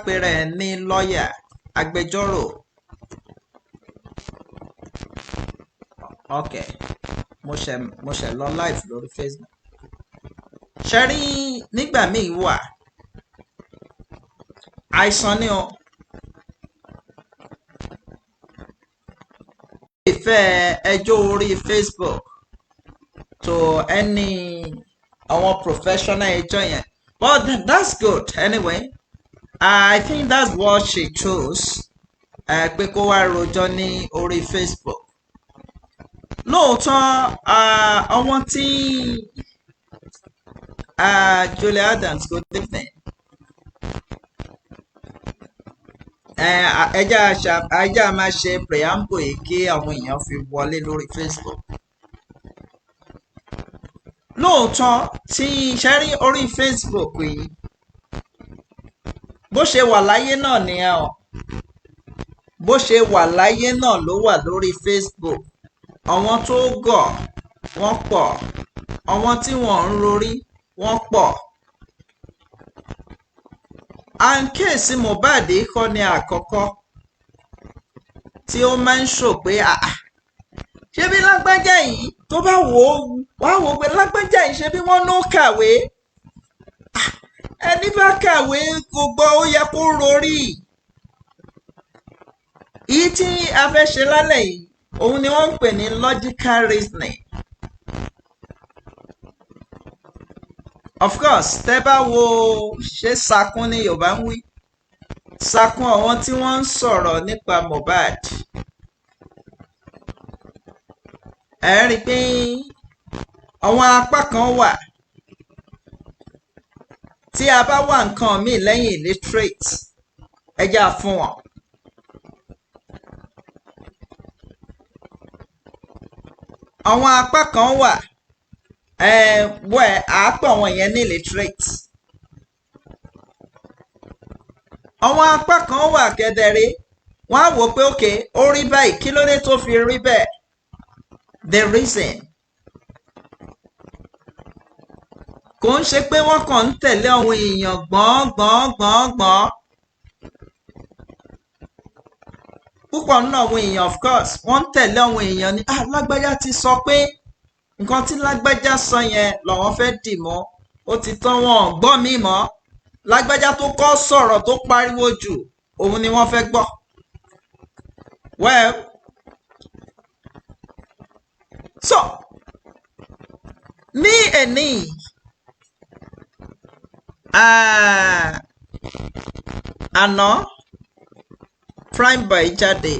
Pera ẹ̀ ní lọ́ọ̀yà, agbẹjọ́rò. Ok, mo ṣe lọ live lórí Facebook. Ṣe rí, nígbà míì wà, àìsàn ni o. Ìfẹ́ ẹjọ́ orí Facebook to any àwọn professional ẹjọ́ yẹn, but that's good anyway. I think that's what she chose, pé kó wá rojọ́ ní orí Facebook. Lóòótọ́, àwọn tí Julia Adams, good evening. Ẹjẹ́ a máa ṣe preamble yìí kí àwọn èèyàn fi wọlé lórí Facebook. Lóòótọ́, tí ṣe rí orí Facebook yìí, bó ṣe wà láyé náà nìyẹn o. Bó ṣe wà láyé náà ló wà lórí Facebook. Àwọn tó gọ̀ wọ́n pọ̀, àwọn tí wọ́n ń rorí wọ́n pọ̀. And case Mohbad kọ́ ni àkọ́kọ́ tí ó máa ń sọ pé, "Ah, ṣé bí lágbájá yìí," tó bá wò ó, wá wò ó pé lágbájá yìí, ṣe bí wọ́n ló kàwé. Ẹni bá kàwé gbogbo, ó yẹ kó rorí. Èyí tí a fẹ́ ṣe lálẹ́ yìí, òun ni wọ́n ń pè ní logical reasoning. Of course, tẹ́ bá wo, ṣé sakun ní Yorùbá ń wí, sakun àwọn tí wọ́n ń sọ̀rọ̀ nípa Mohbad, ẹ rí i pé àwọn apá kan wà tí a bá wá nǹkan míì lẹ́yìn illiterate, ẹ já fún wọn. Àwọn apá kan wà, ẹ wẹ àápọ̀ àwọn yẹn ní illiterate. Àwọn apá kan wà kẹdẹrẹ, wọ́n á wò pé, "Ok, ó rí báyìí, kí ló dé tó fi rí bẹ́ẹ̀?" The reason kò ń ṣe pé wọ́n kàn ń tẹ̀lé àwọn èèyàn gbọ́n gbọ́n gbọ́n gbọ́n. Púpọ̀ nínú àwọn èèyàn, of course, wọ́n ń tẹ̀lé àwọn èèyàn ní, "Ah, lágbájá ti sọ pé," nǹkan tí lágbájá sọ yẹn làwọn fẹ́ dì mọ́. Ó ti tán, wọn ò gbọ́ mí mọ́. Lágbájá tó kọ́ sọ̀rọ̀ tó pariwo jù, òun ni wọ́n fẹ́ gbọ́. Well, so ní èní, àná, Prime Boy jáde,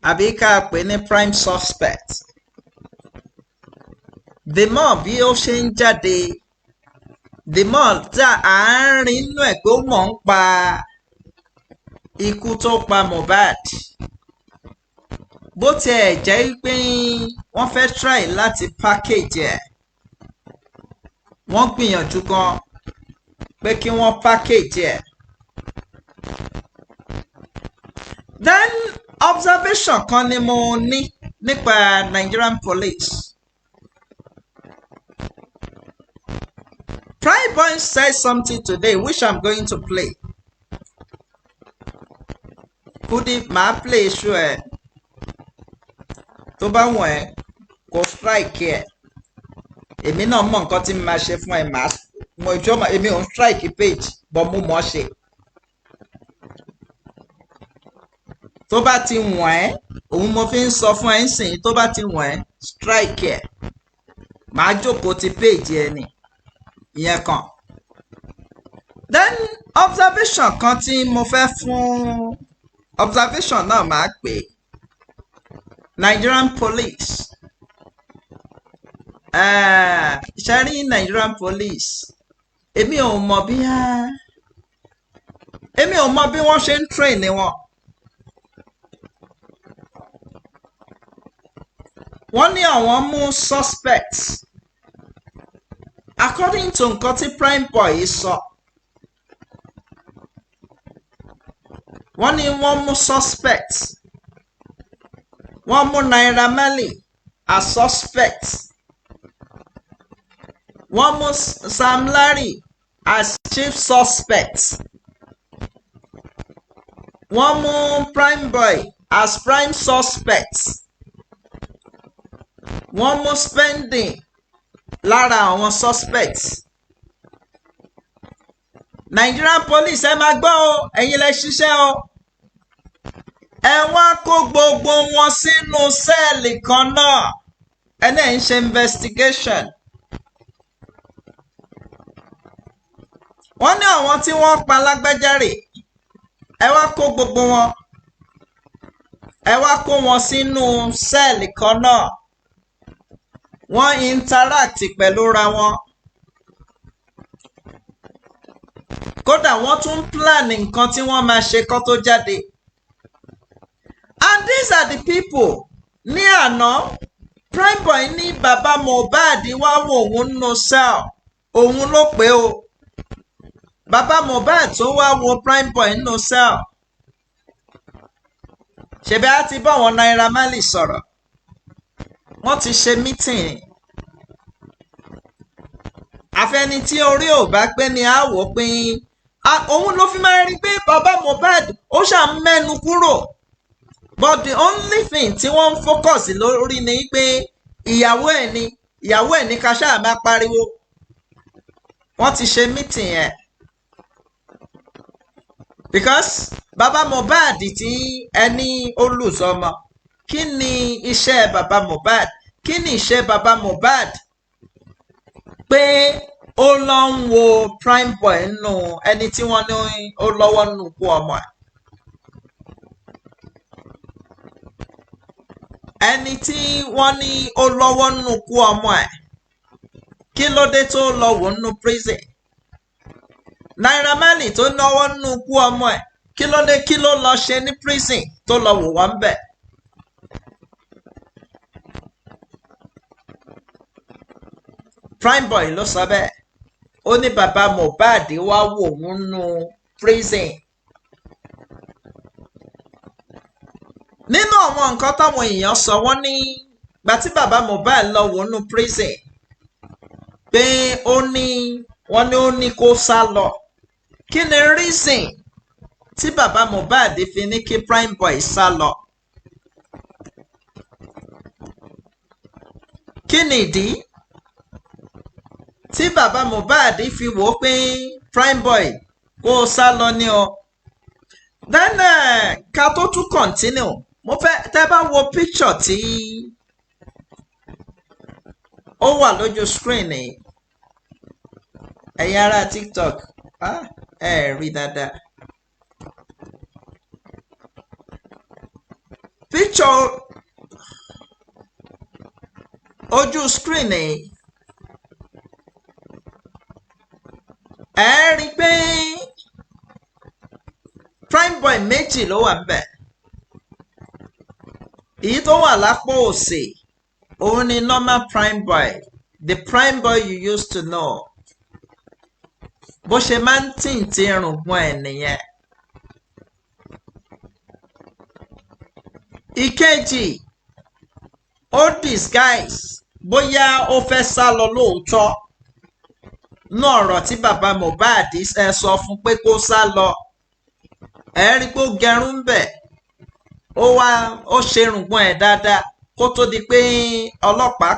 àbí ká pè ní prime suspect. The more bí ó ṣe ń jáde, the more tí à ń rí inú ẹ̀ pé ó mọ̀ ń pa ikú tó pa Mohbad. Bó tiẹ̀ jẹ́ pé wọ́n fẹ́ try láti package ẹ̀, wọ́n gbìyànjú gan pé kí wọ́n package ẹ̀. Then observation kan ni mo ní nípa Nigerian police. Prime Boy said something today which I'm going to play. Kudi, màá play show ẹ̀. Tó bá wọ̀n ẹ́ kò strike ẹ̀, èmi náà mọ̀ nǹkan tí mo máa ṣe fún ẹ. Màá mo ìjọ, èmi ò ń strike page, but mo mọ̀ ọ́ ṣe. Tó bá ti wọ̀n ẹ́, òun mo fi ń sọ fún ẹ ń sìn, tó bá ti wọ̀n ẹ́, strike ẹ̀, màá jókòó ti page ẹ nì ìyẹn kan. Then observation kan tí mo fẹ́ fún, observation náà máa pè Nigerian police. Ṣe rí Nigerian police, èmi ò mọ̀ bí wọ́n ṣe ń train wọn. Wọ́n ní àwọn mú suspects according to nǹkan tí Prime Boy sọ. Wọ́n ní wọ́n mú suspects, wọ́n mú Naira Marley as suspect. Wọ́n mú Sam Larry as chief suspect. Wọ́n mú Primeboy as prime suspect. Wọ́n mú Spending lára àwọn suspects. Nigerian police, ẹ máa gbọ́ o, ẹ̀yin lẹ ṣiṣẹ́ o. Ẹ wá kó gbogbo wọn sínú cell kan náà, ẹ náà ń ṣe investigation. Wọ́n ní àwọn tí wọ́n pa lágbájá rè, ẹ wá kó gbogbo wọn, ẹ wá kó wọn sínú cell kan náà, wọ́n interact pẹ̀lú ra wọn. Kódà wọ́n tún plan nǹkan tí wọ́n máa ṣe kó tó jáde. And these are the people ní àná Primeboy ní bàbá Mohbad wá wò òun nínú cell, òun ló pé o. Bàbá Mohbad tó wá wo Primeboy nínú cell, ṣebí á ti bá wọn Naira Marley sọ̀rọ̀, wọ́n ti ṣe meeting. Àfẹni tí orí ò bá pé ni á wò pín, òun ló fi máa rí pé bàbá Mohbad ó ṣà ń mẹ́nu kúrò. But the only thing tí wọ́n ń focus lórí ni pé ìyàwó ẹ̀ ni, ìyàwó ẹ̀ ní ká ṣáà máa pariwo. Wọ́n ti ṣe meeting yẹn because bàbá Mohbad tí ẹni olùsọmọ, kí ni iṣẹ́ bàbá Mohbad? Kí ni iṣẹ́ bàbá Mohbad pé ó lọ ń wo Primeboy nù ẹni tí wọ́n ní ó lọ́wọ́ nù kú ọmọ ẹ̀? Ẹni tí wọ́n ní ó lọ́wọ́ nù kú ọmọ ẹ̀, kí ló dé tó lọ wò nù prison? Naira Marley tó náwó nù kú ọmọ ẹ̀, kí ló dé, kí ló lọ ṣe ní prison tó lọ wò wọ́n bẹ̀? Primeboy ló sọ bẹ́ẹ̀, ó ní bàbá Mohbad wá wò òun nù prison. Nínú àwọn nǹkan táwọn èèyàn sọ, wọ́n ní gbà tí bàbá Mohbad lọ wò nù prison pé ó ní wọ́n ní ó ní kó sá lọ. Kí ni reason tí bàbá Mohbad fi ní kí Primeboy sá lọ? Kí ni ìdí tí bàbá Mohbad fi wò ó pé Primeboy kó sá lọ ní o? Then ká tó tún continue, mo fẹ́ tẹ́ bá wo picture tí ó wà lójú screen ni, ẹ̀yin ará TikTok ẹ rí dáadáa. Picture ojú screen ni, ẹ rí pé Primeboy méjì ló wà níbẹ̀. Èyí tó wà lápò òsì òun ni normal Primeboy, the Primeboy you used to know. Bó ṣe máa ń tìǹtì irùngbọ̀n ẹ̀ nìyẹn. Ìkejì, ó disguise bóyá ó fẹ́ sá lọ lóòótọ́ ní ọ̀rọ̀ tí bàbá Mohbad ẹ sọ fún pé kó sá lọ. Ẹ rí pé ó gẹrun bẹ̀, ó wá ó ṣe irùngbọ̀n ẹ̀ dáadáa kó tó di pé ọlọ́pàá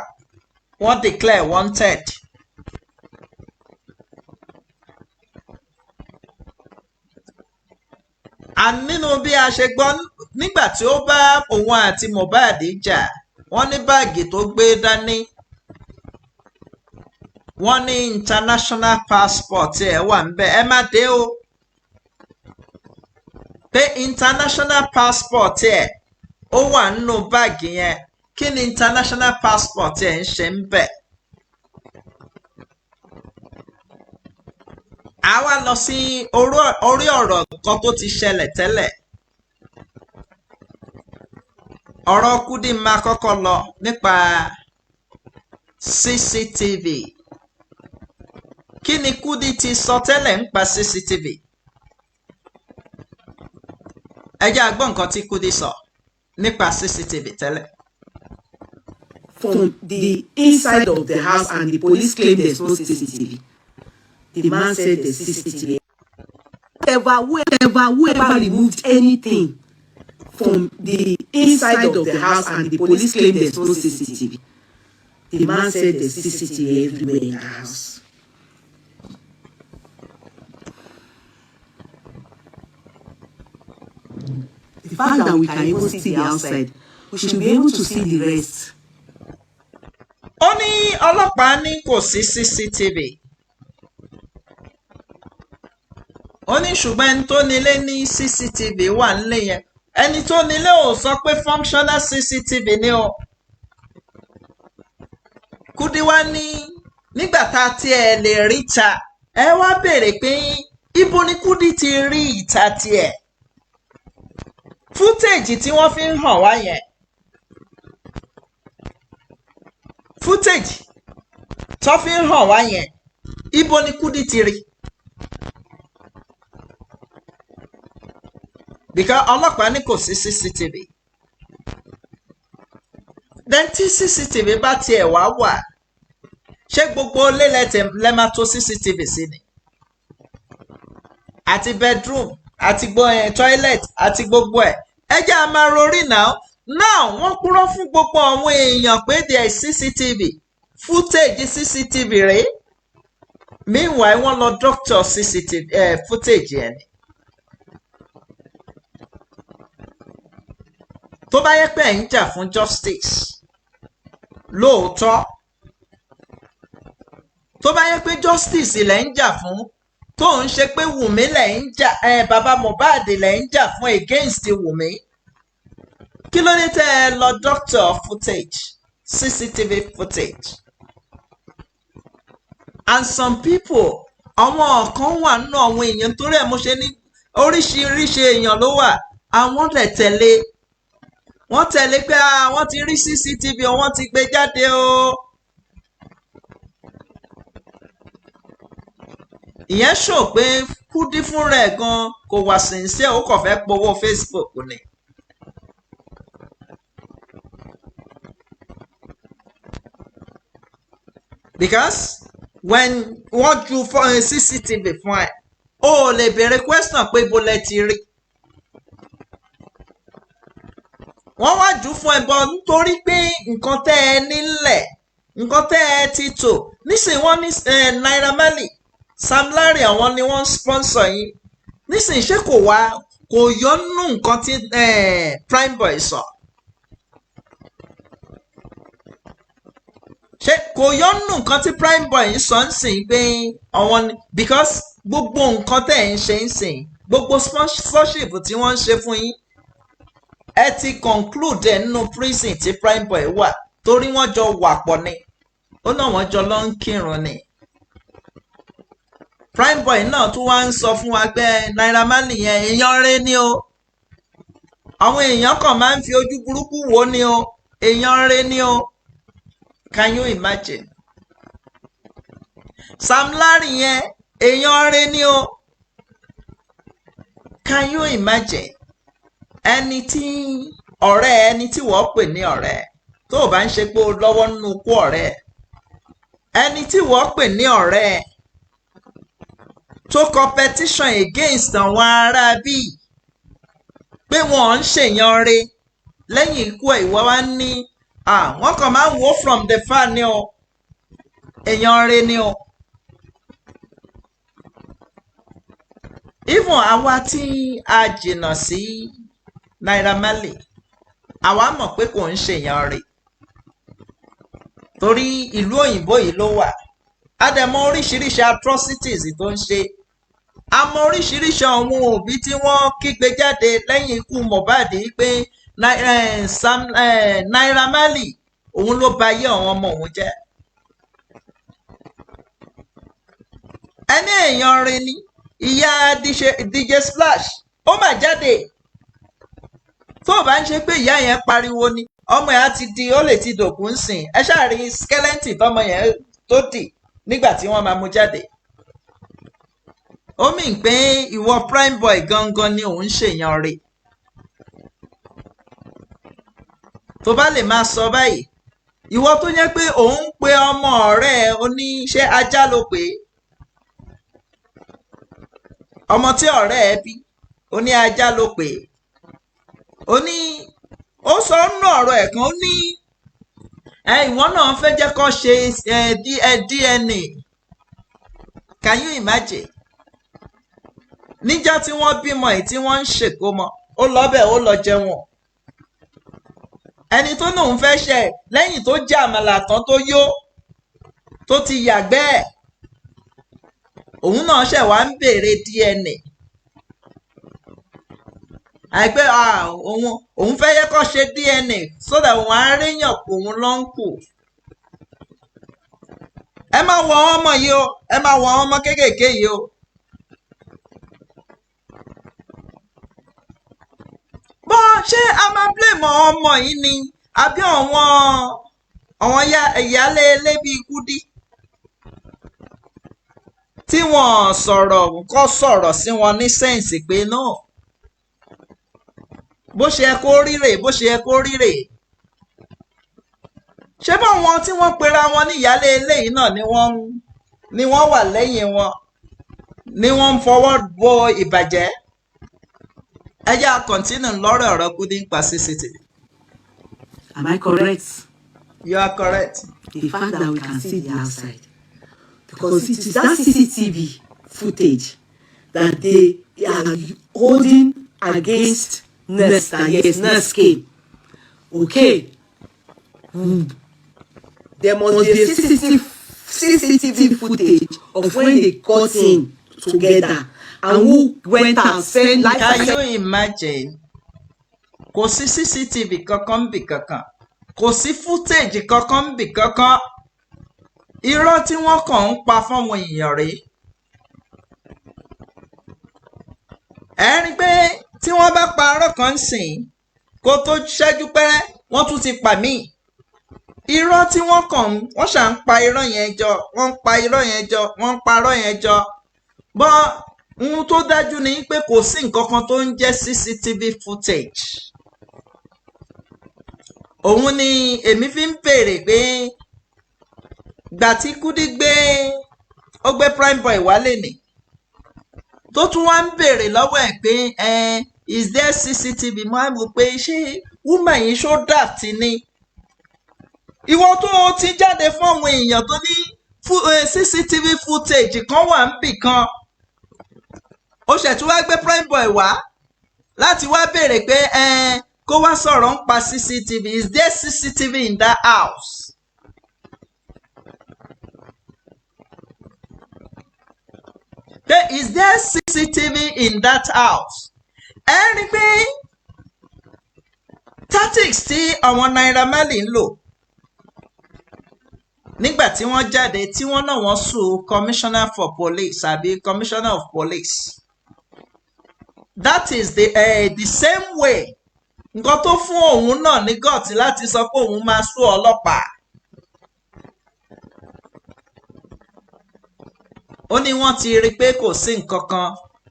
wọ́n declare wanted. And nínú bí a ṣe gbọ́ nígbà tí ó bá òun àti Mohbad jà, wọ́n ní báàgì tó gbé dání, wọ́n ní international passport ẹ̀ wà ńbẹ̀. Ẹ má dé o, pé international passport ẹ̀ ó wà nínú báàgì yẹn. Kí ni international passport ẹ̀ ń ṣe ńbẹ̀? A wá lọ sí orí ọ̀rọ̀ kan tó ti ṣẹlẹ̀ tẹ́lẹ̀. Ọ̀rọ̀ Kudi máa kọ́kọ́ lọ nípa CCTV. Kí ni Kudi ti sọ tẹ́lẹ̀ nípa CCTV? Ẹ jẹ́ a gbọ́ nǹkan tí Kudi sọ nípa CCTV tẹ́lẹ̀. From the inside of the house, and the police claim there's no CCTV. The man said there's CCTV. Whoever removed anything from the inside of the house, and the police claim there's no CCTV. The man said there's CCTV everywhere in the house. The fact that we can even see the outside, we should be able to see the rest. Ó ní ọlọ́pàá ní kò sí CCTV. Ó ní ṣùgbọ́n ẹni tó nílé ní CCTV wà nílé yẹn. Ẹni tó nílé ò sọ pé functional CCTV ni o. Kúdí wá ní nígbà tá a tiẹ̀ lè rí ta, ẹ wá béèrè pé ibo ni Kúdí ti rí ìta tiẹ̀. Footage tí wọ́n fi ń hàn wá yẹn, footage tó fi ń hàn wá yẹn, ibo ni Kúdí ti rí? Because ọlọ́pàá ní kò sí CCTV. Then tí CCTV bá tiẹ̀ wá wà, ṣé gbogbo ilé lẹ máa tó CCTV sí ni? Àti bedroom, àti toilet, àti gbogbo ẹ̀. Ẹ jẹ́ a máa rorí now. Now wọ́n kúrò fún gbogbo àwọn èèyàn pé there is CCTV, footage CCTV rèé. Meanwhile wọ́n lọ doctor CCTV footage yẹn ni. Tó bá yẹ pé ẹ̀ ń jà fún justice lóòótọ́, tó bá yẹ pé justice lẹ̀ ń jà fún, tó ń ṣe pé Wùmí lẹ̀ ń jà, bàbá Mohbad lẹ̀ ń jà fún against Wùmí, kí ló dé tẹ́ ẹ lọ doctor footage, CCTV footage? And some people, àwọn kan wà nínú àwọn èèyàn, torí ẹ̀ mo ṣe ní oríṣiríṣi èèyàn ló wà, àwọn lè tẹ̀lé, wọ́n tẹ̀lé pé wọ́n ti rí CCTV, wọ́n ti gbé jáde o. Ìyẹn ṣò pé Kúdí fúnra ẹ̀ gan kò wà sincere, ó kàn fẹ́ powó Facebook ni. Because when wọ́n ju CCTV fún ẹ, o lè béèrè question pé ibo lẹ ti rí. Wọ́n wá jù fún ẹ bọ́ nítorí pé nǹkan tẹ́ ẹ nílẹ̀, nǹkan tẹ́ ẹ ti tò nísìnyí. Wọ́n ní Naira Marley, Sam Larry, àwọn ni wọ́n sponsor yín nísìnyí. Ṣé kò wá kò yọnu nǹkan tí Primeboy sọ? Ṣé kò yọnu nǹkan tí Primeboy sọ ń sìn pé àwọn ni? Because gbogbo nǹkan tẹ́ ẹ̀ ń ṣe ń sìn, gbogbo sponsorship tí wọ́n ń ṣe fún yín, ẹ ti conclude ẹ nínú prison tí Primeboy wà, torí wọ́n jọ wà pọ̀ ni. Ó náà wọ́n jọ lọ ń kírun ni. Primeboy náà tún wá ń sọ fún wa pé Naira Marley yẹn èèyàn rẹ̀ ni o, àwọn èèyàn kan máa ń fi ojú burúkú wò ni o, èèyàn rẹ̀ ni o. Can you imagine? Sam Larry yẹn èèyàn rẹ̀ ni o. Can you imagine? Ẹni tí ọ̀rẹ́, ẹni tí wọ́n pè ní ọ̀rẹ́, tó o bá ń ṣe pé o lọ́wọ́ nínú ikú ọ̀rẹ́, ẹni tí wọ́n pè ní ọ̀rẹ́ tó competition against àwọn ará bíi pé wọ́n ń ṣèyàn re lẹ́yìn ikú ẹ̀, ìwọ wá ní wọ́n kàn máa ń wò from the far ni o, èèyàn re ni o. Even àwa tí a jìnnà sí Naira Marley, àwa mọ̀ pé kò ń ṣèyàn re, torí ìlú òyìnbó yìí ló wà. A dẹ̀ mọ̀ oríṣiríṣi atrocities tó ń ṣe. A mọ̀ oríṣiríṣi àwọn òbí tí wọ́n kígbe jáde lẹ́yìn ikú Mohbad pé Naira Marley òun ló ba ayé àwọn ọmọ òun jẹ́. Ẹni èèyàn rẹ̀ ni ìyá DJ Splash, ó mà jáde. Tó o bá ń ṣe pé ìyá yẹn pariwo ni, ọmọ ẹ̀ á ti di, ó lè ti dòkú ń sìn. Ẹ ṣáà rí skeleton tọmọ yẹn tó dì nígbà tí wọ́n máa mú jáde. Ó mì pé ìwọ Primeboy gangan ni òun ṣèyàn rẹ̀. Tó bá lè máa sọ báyìí, Ìwọ tó yẹ pé òun ń pe ọmọ ọ̀rẹ́ ẹ, ó ní ṣé ajá ló pè é? Ọmọ tí ọ̀rẹ́ ẹ bí, ó ní ajá ló pè é. Ó ní ó sọ nínú ọ̀rọ̀ ẹ̀ kan, ó ní ẹ ìwọ náà fẹ́ jẹ́ kó ṣe DNA. Can you imagine? Níjọ́ tí wọ́n bímọ yìí, tí wọ́n ń ṣèkómọ, ó lọ bẹ́ẹ̀, ó lọ jẹun. Ẹni tó náà ń fẹ́ ṣe lẹ́yìn tó jẹ àmàlà tán, tó yó, tó ti yàgbẹ́ ẹ̀, òun náà ṣẹ̀ wá ń béèrè DNA, àìpé òun fẹ́ yẹ kó ṣe DNA so that òun á ríyàn òun ló ń kù. Ẹ máa wọ àwọn ọmọ yìí o, ẹ máa wọ àwọn ọmọ kéékèèké yìí o. Bọ́ ṣé a máa blame àwọn ọmọ yìí ni, àbí àwọn ìyáálé ilé bíi Kúdí tí wọ́n sọ̀rọ̀ kọ́ sọ̀rọ̀ sí wọn ní sense pé náà bó ṣe yẹ kó rí rèé, bó ṣe yẹ kó rí rèé? Ṣé báwọn tí wọ́n pera wọn ní ìyáálé ilé yìí náà ni wọ́n wà lẹ́yìn wọn, ni wọ́n ń fọwọ́ bo ìbàjẹ́? Ẹ jẹ́ a continue lọ́rọ̀ ọ̀rọ̀ Kúdí ń pa CCTV. Am I correct? You are correct. The fact that we can see the outside. Because it is that CCTV footage that they are holding against nurse, that yes, nurse came. Okay. There must be a CCTV footage of when they got in together and who went and spent life. Can you imagine? Kò sí CCTV kankan bì kankan, kò sí footage kankan bì kankan. Irọ́ tí wọ́n kàn ń pa fáwọn èèyàn rèé. Ẹ rí i pé tí wọ́n bá pa arọ́ kan sìn kó tó ṣẹ́jú pẹ́rẹ́, wọ́n tún ti pa míì. Irọ́ tí wọ́n kàn ń wọ́n ṣà ń pa irọ́ yẹn jọ, wọ́n ń pa irọ́ yẹn jọ, wọ́n ń pa irọ́ yẹn jọ. Bọ́ ohun tó dájú ni pé kò sí nǹkan kan tó ń jẹ́ CCTV footage. Òun ni èmi fi ń béèrè pé gbà tí Kúdí gbé, ó gbé Prime Boy wálé ni, tó tún wá ń béèrè lọ́wọ́ ẹ̀ pé is there CCTV? Mo á wò pé ṣé woman yìí ṣó daft ni? Ìwọ tó o ti jáde fún àwọn èèyàn tó ní CCTV footage kan wà níbì kan, ó ṣẹ̀ tún wá gbé Prime Boy wá láti wá béèrè pé kó wá sọ̀rọ̀ ń pa CCTV. Is there CCTV in that house? Pé is there CCTV in that house? Ẹ rí i pé tactics tí àwọn Naira Marley ń lò nígbà tí wọ́n jáde, tí wọ́n náà wọ́n sue commissioner for police àbí commissioner of police, that is the same way nǹkan tó fún òun náà ní gut láti sọ pé òun máa sue ọlọ́pàá. Ó ní wọ́n ti rí i pé kò sí nǹkan kan,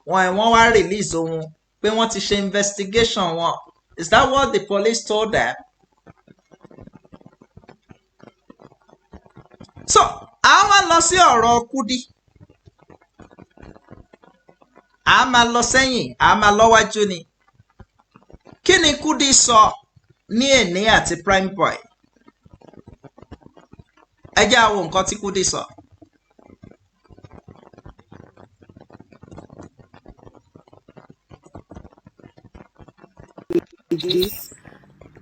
wọ́n wá release òun pé wọ́n ti ṣe investigation wọn. Is that what the police told them? So a máa lọ sí ọ̀rọ̀ Kúdí, a máa lọ sẹ́yìn, a máa lọ́wájú ni. Kí ni Kúdí sọ ní èní àti Prime Boy? Ẹ jẹ́ á wo nǹkan tí Kúdí sọ.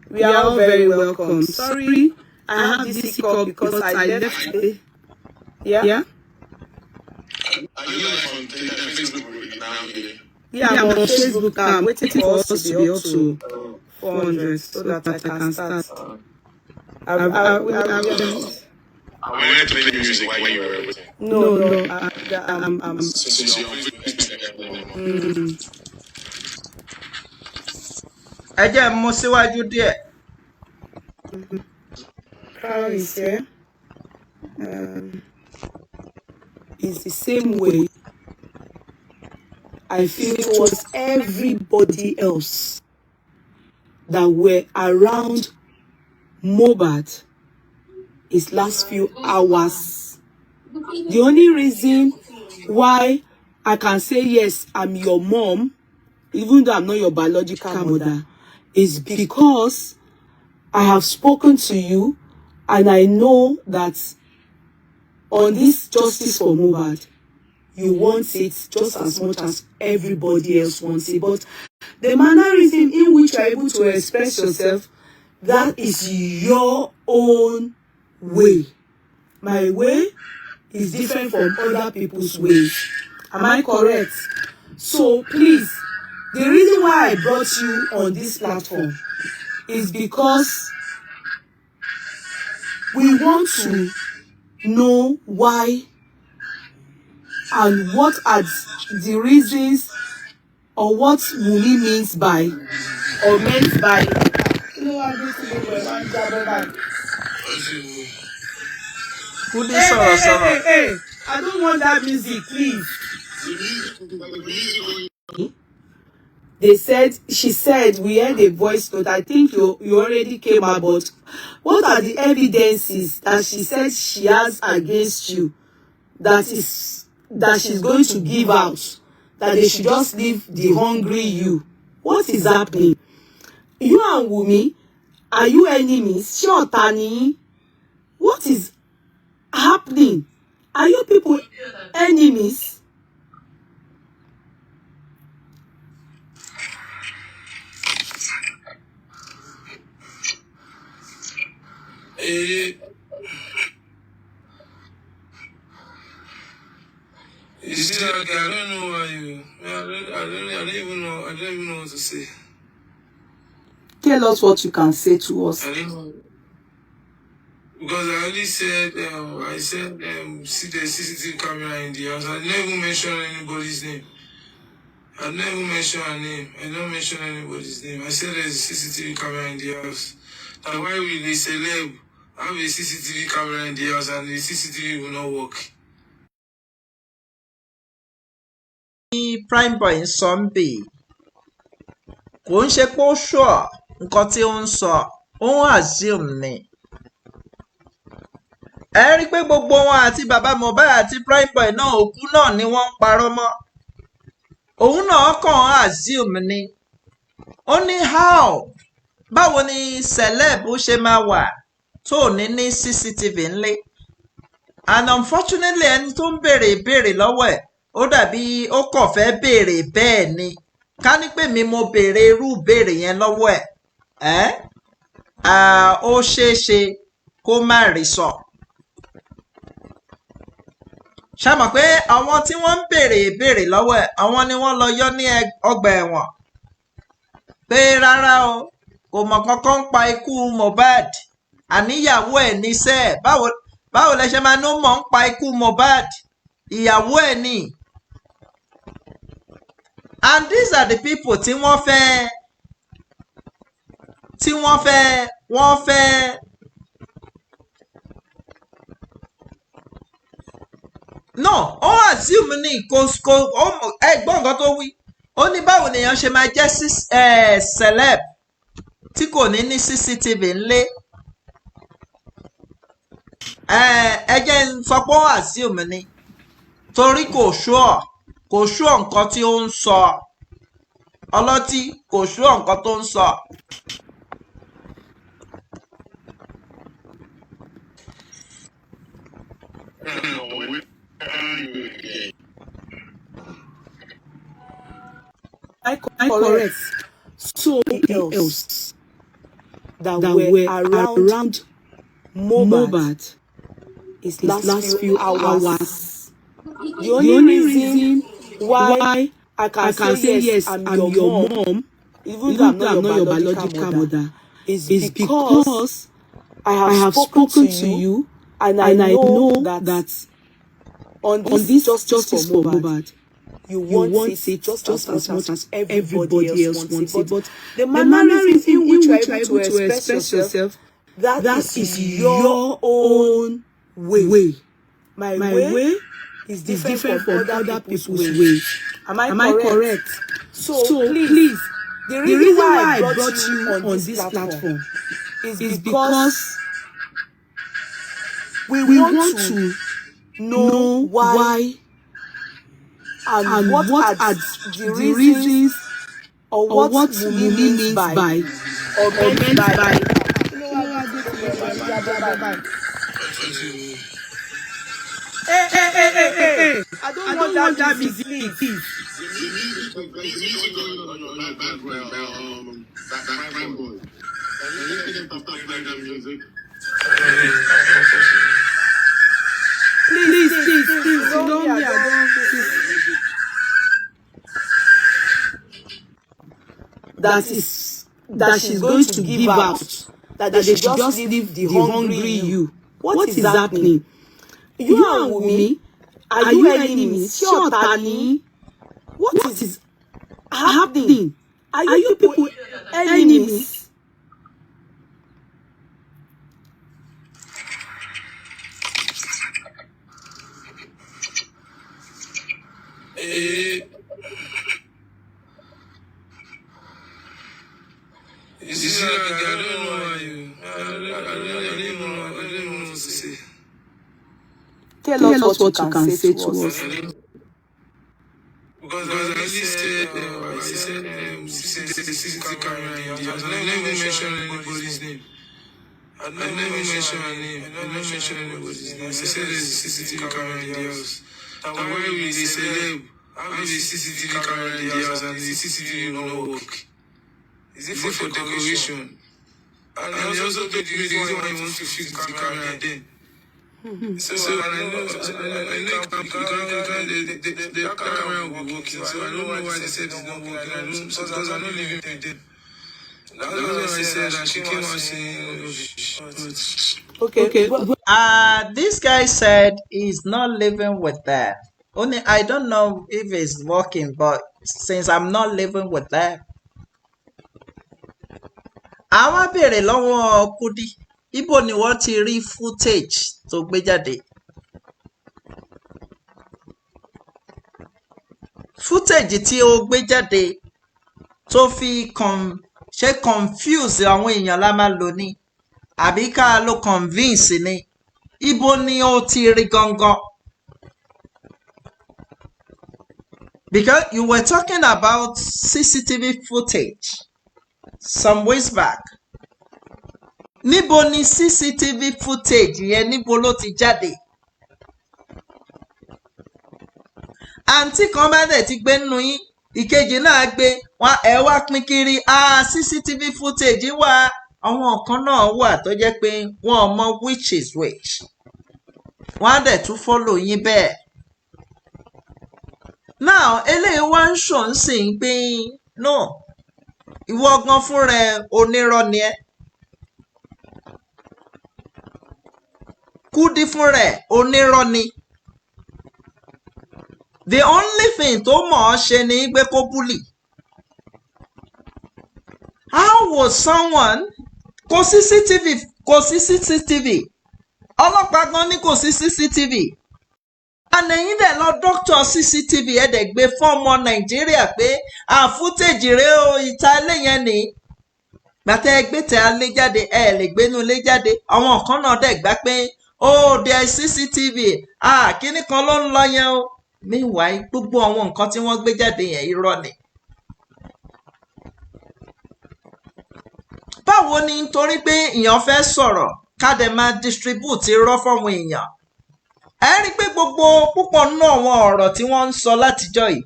We are all very welcome. Sorry, I have this hiccup because I left. Yeah? Are you live on Facebook now? Yeah, I'm on Facebook now. I'm waiting for us to be up to 400 so that I can start. I wanted to play music while you were waiting. No, I'm So you're on Facebook. Ẹ jẹ́ n mú síwájú díẹ̀. Crown is here. It's the same way I feel towards everybody else that were around Mohbad His last few hours. The only reason why I can say yes, I'm your mom, even though I'm not your biological mother, is because I have spoken to you and I know that on this justice for Mohbad, you want it just as much as everybody else wants it. But the mannerism in which you are able to express yourself, that is your own way. My way is different from other people's ways. Am I correct? So please, the reason why I brought you on this platform is because we want to know why and what are the reasons or what Wunmi means by or meant by. Kí ló wá dé tí gbogbo ẹ̀ máa ń jábọ́ báyìí? Kúdí Hey, sọ̀rọ̀ hey, hey, sọ̀rọ̀. Hey, hey! I don't want that music, please. They said, she said, we heard a voice note. I think you already came out, but what are the evidences that she said she has against you that is that she's going to give out, that they should just leave the hungry you? What is happening? You and Wunmi, are you enemies? Ṣé ọ̀tá ni yín? What is happening? Are you people enemies? Eh, you see that guy? I don't know why you. I don't even know. I don't even know what to say. Tell us what you can say to us. I don't know. Because I only said, I said, see the CCTV camera in the house. I never mentioned anybody's name. I never mentioned her name. I don't mention anybody's name. I said there's a CCTV camera in the house. Now why will a celeb have a CCTV camera in the house and the CCTV will not work? Ní Prime Boy ń sọ ń bì, kò ń ṣe pé ó sure nǹkan tí ó ń sọ, ó ń assume ni. Ẹ rí i pé gbogbo wọn àti bàbá Mohbad àti Prime Boy náà, òkú náà ni wọ́n ń parọ́ mọ́. Òun náà kàn ń assume ni. Ó ní how, báwo ni celeb ṣe máa wà tó ní ní CCTV ńlé? And unfortunately, ẹni tó ń béèrè ìbéèrè lọ́wọ́ ẹ̀, ó dàbí ó kàn fẹ́ béèrè bẹ́ẹ̀ ni. Ká ní pé mi mo béèrè irú ìbéèrè yẹn lọ́wọ́ ẹ̀, ẹ́ ó ṣeé ṣe kó má rí sọ. Ṣá mọ̀ pé àwọn tí wọ́n ń béèrè ìbéèrè lọ́wọ́ ẹ̀, àwọn ni wọ́n lọ yọ ní ọgbà ẹ̀wọ̀n pé rárá o, kò mọ̀ kankan ń pa ikú Mohbad, àníyàwó ẹ̀ níṣẹ́ ẹ̀. Báwo lẹ ṣe máa ní ó mọ̀ ń pa ikú Mohbad? Ìyàwó ẹ̀ ni. And these are the people tí wọ́n fẹ́ wọ́n fẹ́ no, ó assume ní kò ó. Ẹ gbọ́ nǹkan tó wí. Ó ní báwo nìyẹn ṣe máa jẹ́ celeb tí kò ní ní CCTV ńlé? Ẹ jẹ́ n sọ pé ó assume ni, torí kò sure nǹkan tí ó ń sọ. Ọlọ́tí kò sure nǹkan tó ń sọ. Where are you again? I correct? So else that were around Mohbad his last few hours. The only reason why I can say yes, I'm your mom, even though I'm not your biological mother, is because I have spoken to you and I know that on this justice for Mohbad, you want it just as much as everybody else wants it. But the mannerism in which you are able to express yourself, that is your own way. My way is different from other people's ways. Am I correct? So please, the reason why I brought you on this platform is because We want to know why and what are the reasons or what Wunmi means by or meant by. Hey, hey, hey, hey, hey. I don't want that music, please. There's music going on in the background, that Prime Boy. Can you get them to stop playing that music? Please, please, please, you know me, I don't. Please. That is that she's going to give out, that they should just leave the hungry you. What is happening? You and Wunmi, are you enemies? Ṣé ọ̀tá ni? What is happening? Are you people enemies? Eh, you see, like, I don't know why you. I don't even know what to say. Tell us what you can say to us. Because I only said, I said, CCTV camera in the house. I never mentioned anybody's name. I never mentioned her name. I never mentioned anybody's name. I said there's a CCTV camera in the house. That why we the celeb have a CCTV camera in the house and the CCTV will not work. Is it for decoration? And he also told me the reason why he wants to fix the camera then. So and I know you can't, the camera will be working. So I don't know why they said it's not working. I don't, because I'm not living with them. That's why I said that she came out saying, oh, Okay. This guy said he's not living with them. Only I don't know if it's working, but since I'm not living with them. Àwa béèrè lọ́wọ́ Kudi, ibo ni wọ́n ti rí footage tó gbé jáde? Footage tí ó gbé jáde tó fi ṣe confuse àwọn èèyàn la máa lò ní, àbí ká lo convince ni? Ibo ni ó ti rí gangan? Because you were talking about CCTV footage some ways back. Níbo ni CCTV footage yẹn, níbo ló ti jáde? Àǹtí kan bá dẹ̀ ti gbé nínú yín, ìkejì náà gbé, wọn ẹ wá pín kiri, CCTV footage wà. Àwọn kan náà wà tó jẹ́ pé wọn ò mọ which is which. Wọ́n á dẹ̀ tún follow yín bẹ́ẹ̀. Now, eléyìí wá ń ṣò ń sìn pé no, ìwọ gan fúnra ẹ onírọ́ ni ẹ́. Kudi fúnra ẹ onírọ́ ni. The only thing tó mọ̀ ọ́ ṣe ni pé kó bully. How was someone kò sí CCTV, kò sí CCTV, ọlọ́pàá gan ní kò sí CCTV, and ẹ̀yin dẹ̀ lọ doctor CCTV, ẹ̀ dẹ̀ gbé fún ọmọ Nàìjíríà pé footage rèé o, ìta ilé yẹn ni. Gbàtẹ́ ẹ gbé tẹ alé jáde, ẹ lè gbénú ilé jáde. Àwọn kan náà dẹ̀ gbà pé oh, there is CCTV, kíní kan ló ń lọ yẹn o. Meanwhile, gbogbo àwọn nǹkan tí wọ́n gbé jáde yẹn irọ́ ni. Báwo ni nítorí pé èèyàn fẹ́ sọ̀rọ̀ ká dẹ̀ máa distribute irọ́ fáwọn èèyàn? Ẹ rí i pé gbogbo púpọ̀ nínú àwọn ọ̀rọ̀ tí wọ́n ń sọ látijọ́ yìí,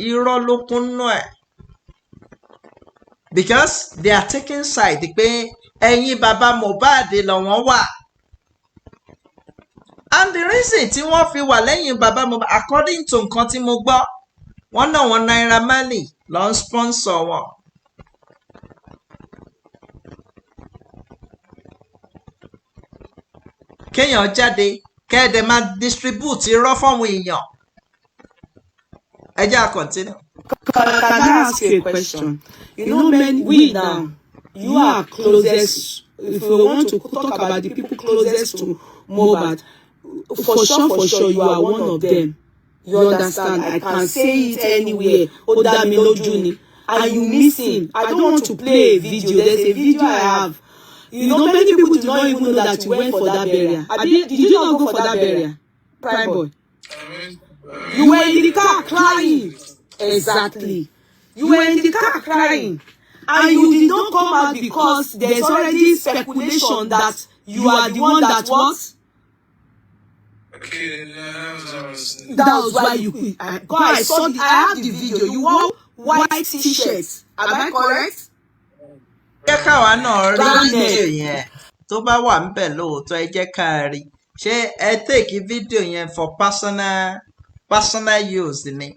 irọ́ ló kúnnú ẹ̀. Because they are taking side pé ẹ̀yin bàbá Mohbad lọ́wọ́n wà. And the reason tí wọ́n fi wà lẹ́yìn bàbá Mohbad, according to nǹkan tí mo gbọ́, wọ́n náà wọ́n Naira Marley ló ń sponsor wọn. Kéèyàn jáde kẹ́ẹ̀dẹ̀ máa distribute irọ́ fáwọn èèyàn. Ẹ jẹ́ à continue. Can I ask you a question? You know, many we now, you are closest. If we want to talk about the people closest to Mohbad, for sure, you are one of them. You understand? I can say it anywhere. Ó dá mi lójú ni. And you miss him. I don't want to play a video. There's a video I have. Many people do not even know that you went for that burial. Abi, did you not go for that burial, Prime Boy? I went, I You went were in the car crying. Exactly. You were in the car crying. And you did not come out because there's already speculation that you are the one that what? Okay, that was I was That was why you I, God, I saw the I have the video. You wore white t-shirt. Am I correct? Jẹ́ káwa náà rí Round fídíò neck. yẹn tó bá wà ńbẹ̀ lóòótọ́, ẹ jẹ́ ká rí. Ṣé ẹ take fídíò yẹn for personal use ni?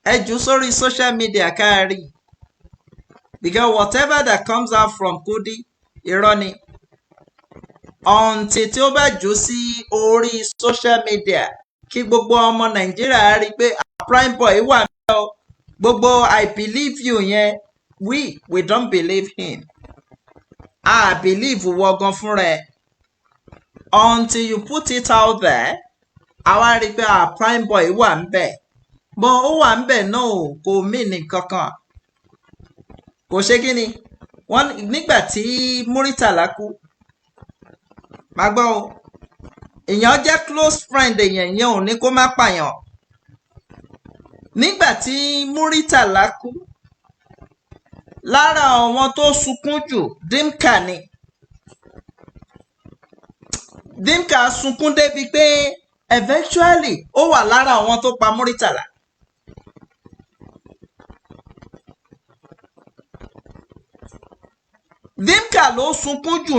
Ẹ jù ú sórí social media ká rí, because whatever that comes out from Kudi, irọ́ ni until tí ó bá jù ú sí orí social media kí gbogbo ọmọ Nàìjíríà rí i pé, "Ah, Prime Boy wà ńbẹ̀ o." Gbogbo "I believe you" yẹn, we don't believe him. I believe wọ gan fúnra ẹ until you put it out there. Àwa rí i pé, ah, Prime Boy wà ńbẹ̀, but ó wà ńbẹ̀ náà o, kò mean kankan, kò ṣe kí ni wọ́n. Nígbà tí Muritàlá kú, máa gbọ́ o, èèyàn jẹ́ close friend èèyàn yẹn ò ní kó má pààyàn. Nígbà tí Muritàlá kú, lára àwọn tó sunkún jù, Dimka ni. Dimka sunkún débi pé eventually ó wà lára àwọn tó pa Muritàlá. Dimka ló sunkún jù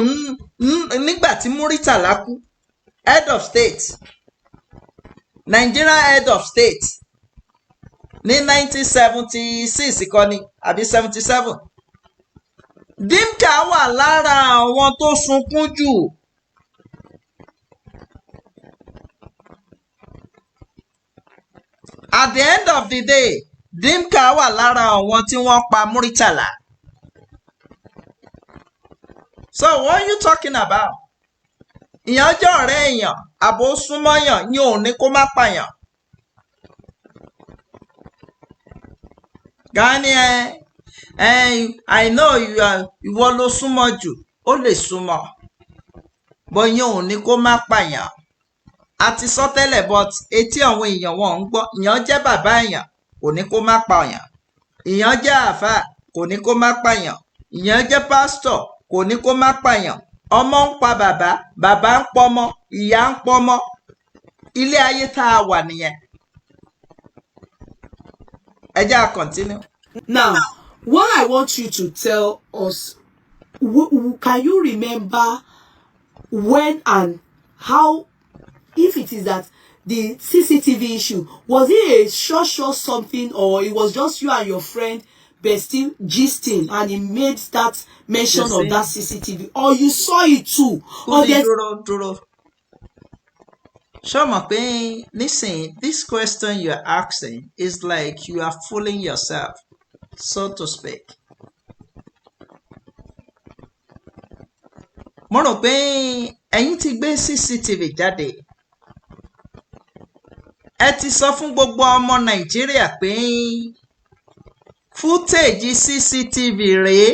nígbà tí Muritàlá kú. Head of state, Nigeria head of state ní 1976 kọ́ ni àbí 77. Dimka wà lára àwọn tó sunkún jù. At the end of the day, Dimka wà lára àwọn tí wọ́n pa Muritàlá. So what are you talking about? Ìyẹn jẹ́ ọ̀rẹ́ èèyàn àbò súnmọ́yàn ní òun ní kó má pààyàn. Gani, ẹ I know you are, ìwọ ló súnmọ́ jù, ó lè súnmọ́ bọ́ ìyẹn òun ní kó má pààyàn. A ti sọ tẹ́lẹ̀, but etí àwọn èèyàn wọn ń gbọ́. Ìyẹn jẹ́ bàbá èèyàn kò ní kó má pààyàn, ìyẹn jẹ́ àáfàá kò ní kó má pààyàn, ìyẹn jẹ́ pásítọ̀ kò ní kó má pààyàn. Ọmọ ń pa bàbá, bàbá ń pọmọ, ìyá ń pọmọ. Ilé ayé tá a wà nìyẹn. Ẹ jẹ́ à continue. Now, what I want you to tell us, can you remember when and how, if it is that the CCTV issue, was it a short something, or it was just you and your friend bestie gisting and he made that mention You of see? that CCTV, or you saw it too, or Kúdí, there's dúró dúró. Ṣó mọ̀ pé nísìnyí, this question you are asking is like you are fooling yourself, so to speak. Mo rò pé ẹ̀yin ti gbé CCTV jáde. Ẹ ti sọ fún gbogbo ọmọ Nàìjíríà pé footage CCTV rèé.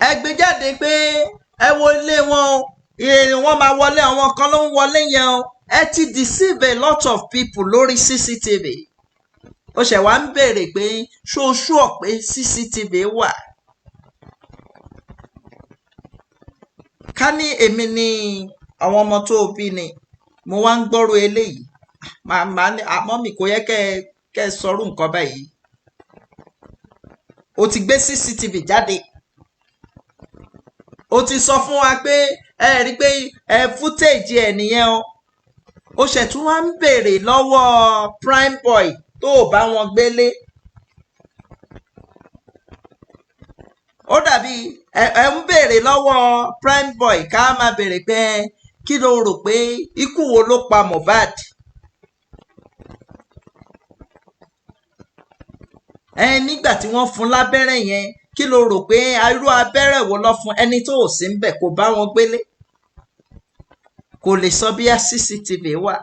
Ẹ gbé jáde pé ẹ wo ilé wọn o, wọ́n máa wọlé, àwọn kan ló ń wọlé yẹn o. Ẹ ti deceive a lot of people lórí CCTV. Ó ṣẹ̀ wá ń béèrè pé ṣó o sure pé CCTV wà. Ká ní èmi ni àwọn ọmọ tó o bí ni mo wá ń gbọ́rọ̀ eléyìí, màá ní àmọ́ mi kò yẹ kẹ́ ẹ sọrú nǹkan báyìí. O ti gbé CCTV jáde, o ti sọ fún wa pé ẹ rí pé ẹ footage ẹ nìyẹn o. Ó ṣẹ̀ tún wá ń béèrè lọ́wọ́ Prime Boy tó o bá wọn gbélé. Ó dàbí ẹ ń béèrè lọ́wọ́ Prime Boy ká máa béèrè pé kí ló rò pé ikú wo ló pa Mohbad. Ẹ nígbà tí wọ́n fún lábẹ́rẹ́ yẹn, kí ló rò pé irú abẹ́rẹ́ wo ló fún ẹni tó ò sí ń bẹ̀, kò bá wọn gbélé, kò lè sọ bí CCTV wà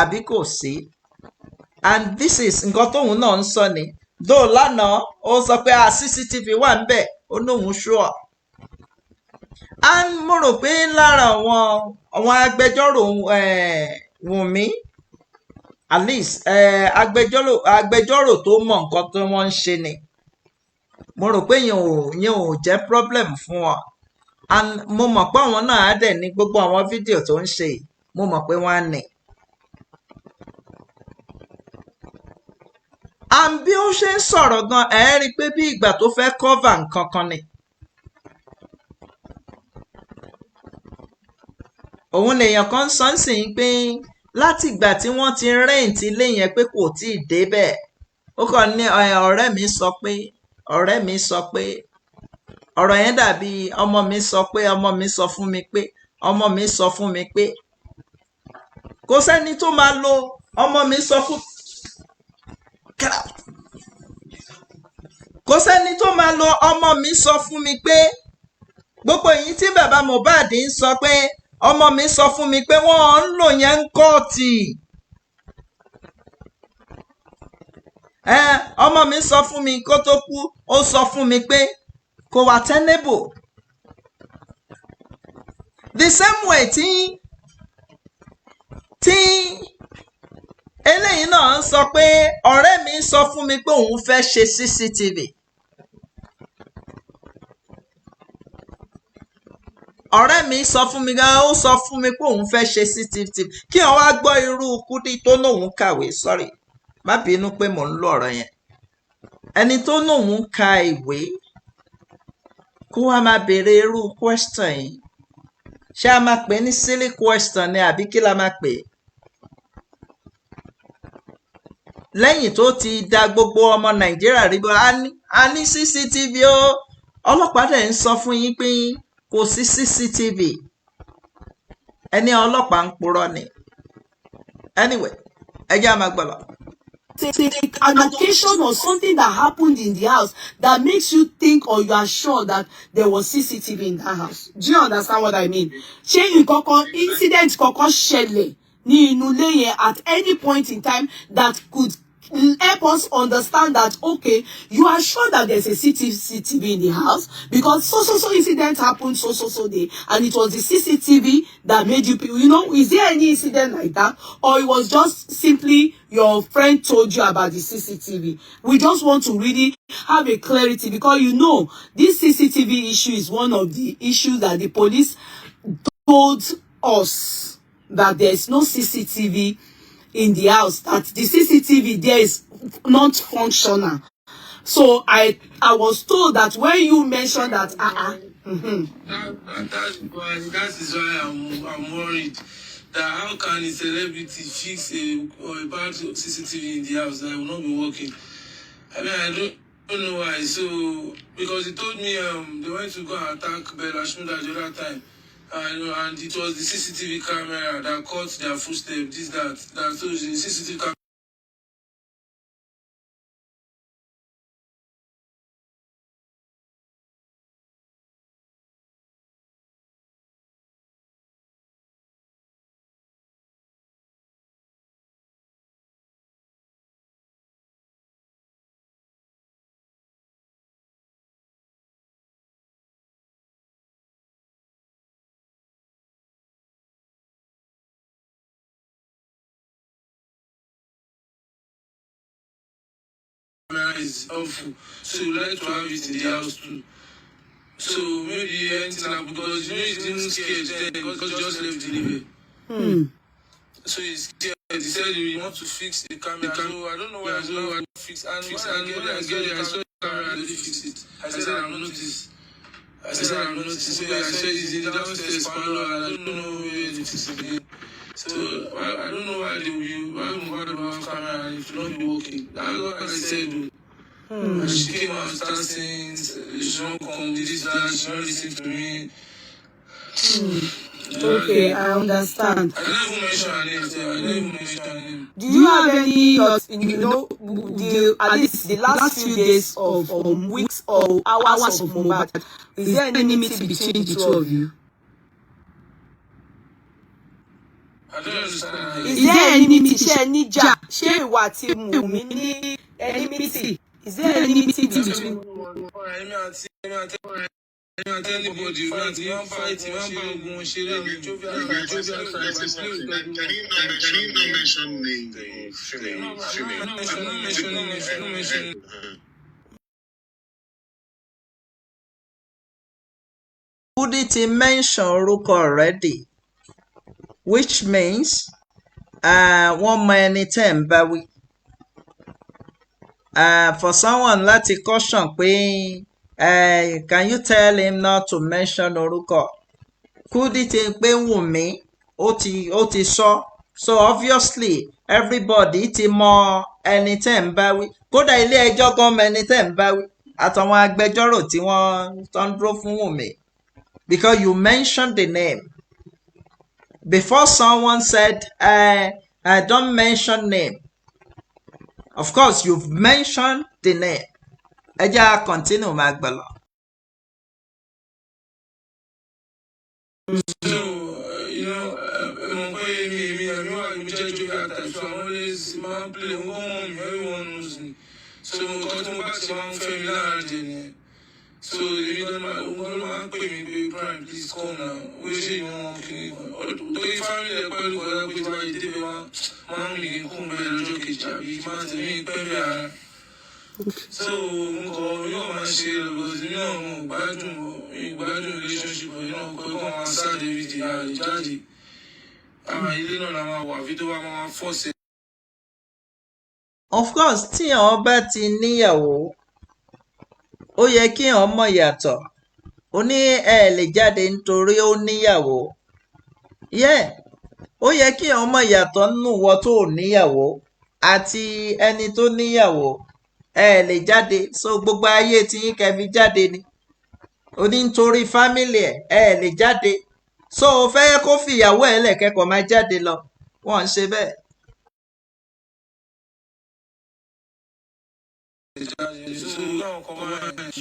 àbí kò sí. And this is nǹkan tóun náà ń sọ ni Though lánàá ó sọ pé a CCTV wà ń bẹ̀, ó lóun sure. And mo rò pé lára àwọn agbẹjọ́rò Wùnmí, at least agbẹjọ́rò tó mọ nǹkan tí wọ́n ń ṣe ni. Mo rò pé yẹn ò jẹ́ problem fún wọn, and mo mọ̀ pé àwọn náà á dẹ̀ ní gbogbo àwọn fídíò tó ń ṣe yìí. Mo mọ̀ pé wọ́n á ní. And bí ó ṣe ń sọ̀rọ̀ gan, ẹ̀ rí i pé bí ìgbà tó fẹ́ cover nǹkan kan ni. Òun lèèyàn kan ń sọ ń sìn pé láti ìgbà tí wọ́n ti rent ilé yẹn pé kò tí ì débẹ̀. Ó kàn ní ọ̀rẹ́ mi sọ pé, ọ̀rẹ́ mi sọ pé. Ọ̀rọ̀ yẹn dàbí ọmọ mi sọ pé, ọmọ mi sọ fún mi pé, ọmọ mi sọ fún mi pé. Kò sẹ́ni tó máa lo ọmọ mi sọ fún. Get out. Kò sẹ́ni tó máa lo ọmọ mi sọ fún mi pé. Gbogbo èyí tí bàbá Mohbad ń sọ pé ọmọ mi sọ fún mi pé, wọ́n ń lò yẹn ń kóòtì. Ọmọ mi sọ fún mi kó tó kú, ó sọ fún mi pé, kò wà tenable. The same way tí eléyìí náà ń sọ pé ọ̀rẹ́ mi sọ fún mi pé òun fẹ́ ṣe CCTV. Ọ̀rẹ́ mi sọ fún mi gan, ó sọ fún mi pé òun fẹ́ ṣe CCTV. Kí wọ́n wá gbọ́ irú Kúdí tó lóun kàwé, sorry, má bínú pé mò ń lo ọ̀rọ̀ yẹn, ẹni tó lóun ka ìwé kó wá máa béèrè irú question yìí, ṣé a máa pè é ní silly question ni àbí kí la máa pè é? Lẹ́yìn tó ti da gbogbo ọmọ Nàìjíríà rí bọ́, a ní CCTV o, ọlọ́pàá dẹ̀ ń sọ fún yín pé kò sí CCTV, ẹni ọlọ́pàá ń purọ́ ni. Anyway, ẹ jẹ́ á máa gbọ́ lọ. An occasion or something that happened in the house that makes you think or you are sure that there was CCTV in that house. Do you understand what I mean? Ṣé nǹkan kan, incident kankan ṣẹlẹ̀ ní inú ilé yẹn at any point in time that could help us understand that, okay, you are sure that there's a CCTV in the house because so so so incident happened so so so day and it was the CCTV that made you you know Is there any incident like that, or it was just simply your friend told you about the CCTV? We just want to really have a clarity because this CCTV issue is one of the issues that the police told us that there's no CCTV in the house, that the CCTV there is not functional. So I was told that when you mentioned that, That is why I'm worried that how can a celebrity fix a or a bad CCTV in the house that will not be working? I mean, I don't know why. So because he told me they went to go and attack Bella Shmurda the other time. And it was the CCTV camera that caught their footsteps, this, that, that. So the CCTV camera is helpful. So you like to have it in the house too. So maybe anything happen because he's even scared then because he just left the liver. So he's scared. He said he want to fix the camera. So I don't know why I don't want to fix and fix and when I get there, I saw the camera, I already fix it. I said I've noticed. I said I've noticed. So I said it's in the downstairs parlor and I don't know where to fix it again. So I don't know why they will be, why Mohbad will have camera and it will not be working. That's what I said. And she came out and started saying she won't come, this, that, she not listen to me. Okay, I understand. I didn't even mention her name, sir. I didn't even mention her name. Do you have any, the at least the last few days of or weeks or hours of Mohbad? Is there any meeting between the two of you? I don't understand. Is there any meeting? Ṣé ẹ níjà? Ṣé ìwọ àti Wùnmí ní any meeting? Is there enmity between? Èmi àti anybody, èmi àti wọn fight, wọn bá ogun wọn ṣeré ní jovial jovial Can you not mention name of female? Female. No mention, no mention, no mention, no mention. Kudi ti mention orúkọ already, which means wọ́n mọ ẹni tẹ́ ń bá wí. For someone láti caution pé can you tell him not to mention orúkọ, Kudi ti pé Wùnmí, ó ti sọ, so obviously everybody ti mọ ẹni tẹ́ ń bá wí. Kódà ilé ẹjọ́ gan mọ ẹni tẹ́ ń bá wí, àtàwọn agbẹjọ́rò tí wọ́n tó ń dúró fún Wùnmí, because you mentioned the name before someone said don't mention name. Of course you've mentioned the name. Ẹ jẹ́ á continue, máa gbọ́ lọ. So, mo pé èmi wà ní jẹ́ jovial type, so I'm always máa ń play, wọ́n mọ̀ mi, everyone knows me. So nǹkan tí mo bá ṣe máa ń fẹ́ mi láàrin jẹ nìyẹn. So èmi ló máa, òun ló máa ń pè mí pé, "Prime, please come now." Ó ṣe ìwọ̀n kìíní torí family ẹ̀ pẹ̀lú kọjá pé tí wàá yé débẹ̀ wá máa ń rìn kún bẹ́ẹ̀ lọ́jọ́ kejì àbí máa ń tẹ̀mí pẹ́ bẹ́ẹ̀ ara. So mo kọ yóò máa ṣe lọ, because èmi náà mo gbádùn ìgbádùn relationship yìí náà pé kọ́ máa sáde everyday, àlè jáde, àwọn ilé náà la máa wà àfi tó bá máa force. Of course, tí àwọn bá ti níyàwó, ó yẹ kí àwọn mọ̀ yàtọ̀. Ó ní ẹ lè jáde nítorí ó níyàwó. Yeah, ó yẹ kí àwọn mọ̀ yàtọ̀ nínú ìwọ tó ò níyàwó àti ẹni tó níyàwó. Ẹ lè jáde, so gbogbo ayé tí yín kẹ́ fi jáde ni. Ó ní nítorí family ẹ, ẹ lè jáde, so ó fẹ́ kó fìyàwó ẹ̀ lẹ̀ kẹ́kọ̀ọ́ máa jáde lọ. Wọ́n ń ṣe bẹ́ẹ̀. Jáde, so láwọn kan máa ń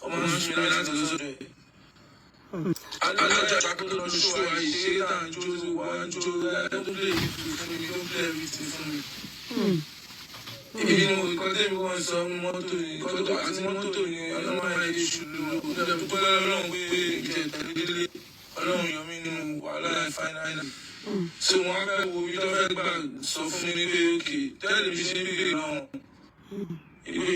ọmọ ń sún mi láti lọ sọ́dọ̀ ẹ̀. Alájà tó lọ ṣó àyè ṣeré tá à ń jó, wà ń jó, tó play everything fún mi, tó play everything fún mi. Èmi ni mo nǹkan tẹ́mi kan sọ mọ́tò ni nǹkan tó àti mọ́tò ni ọlọ́mọ ayé ṣù lọ. Ó dẹ̀ dúpẹ́ lọ́wọ́ pé ìjẹta délé, Ọlọ́run yọ mí nínú wàhálà ẹ̀ finally. So wọ́n á fẹ́ wo ibi tó fẹ́ gbà sọ fún mi pé okay, tẹ́lẹ̀ mi ṣe ń bèèrè lọ́wọ́ ìwé,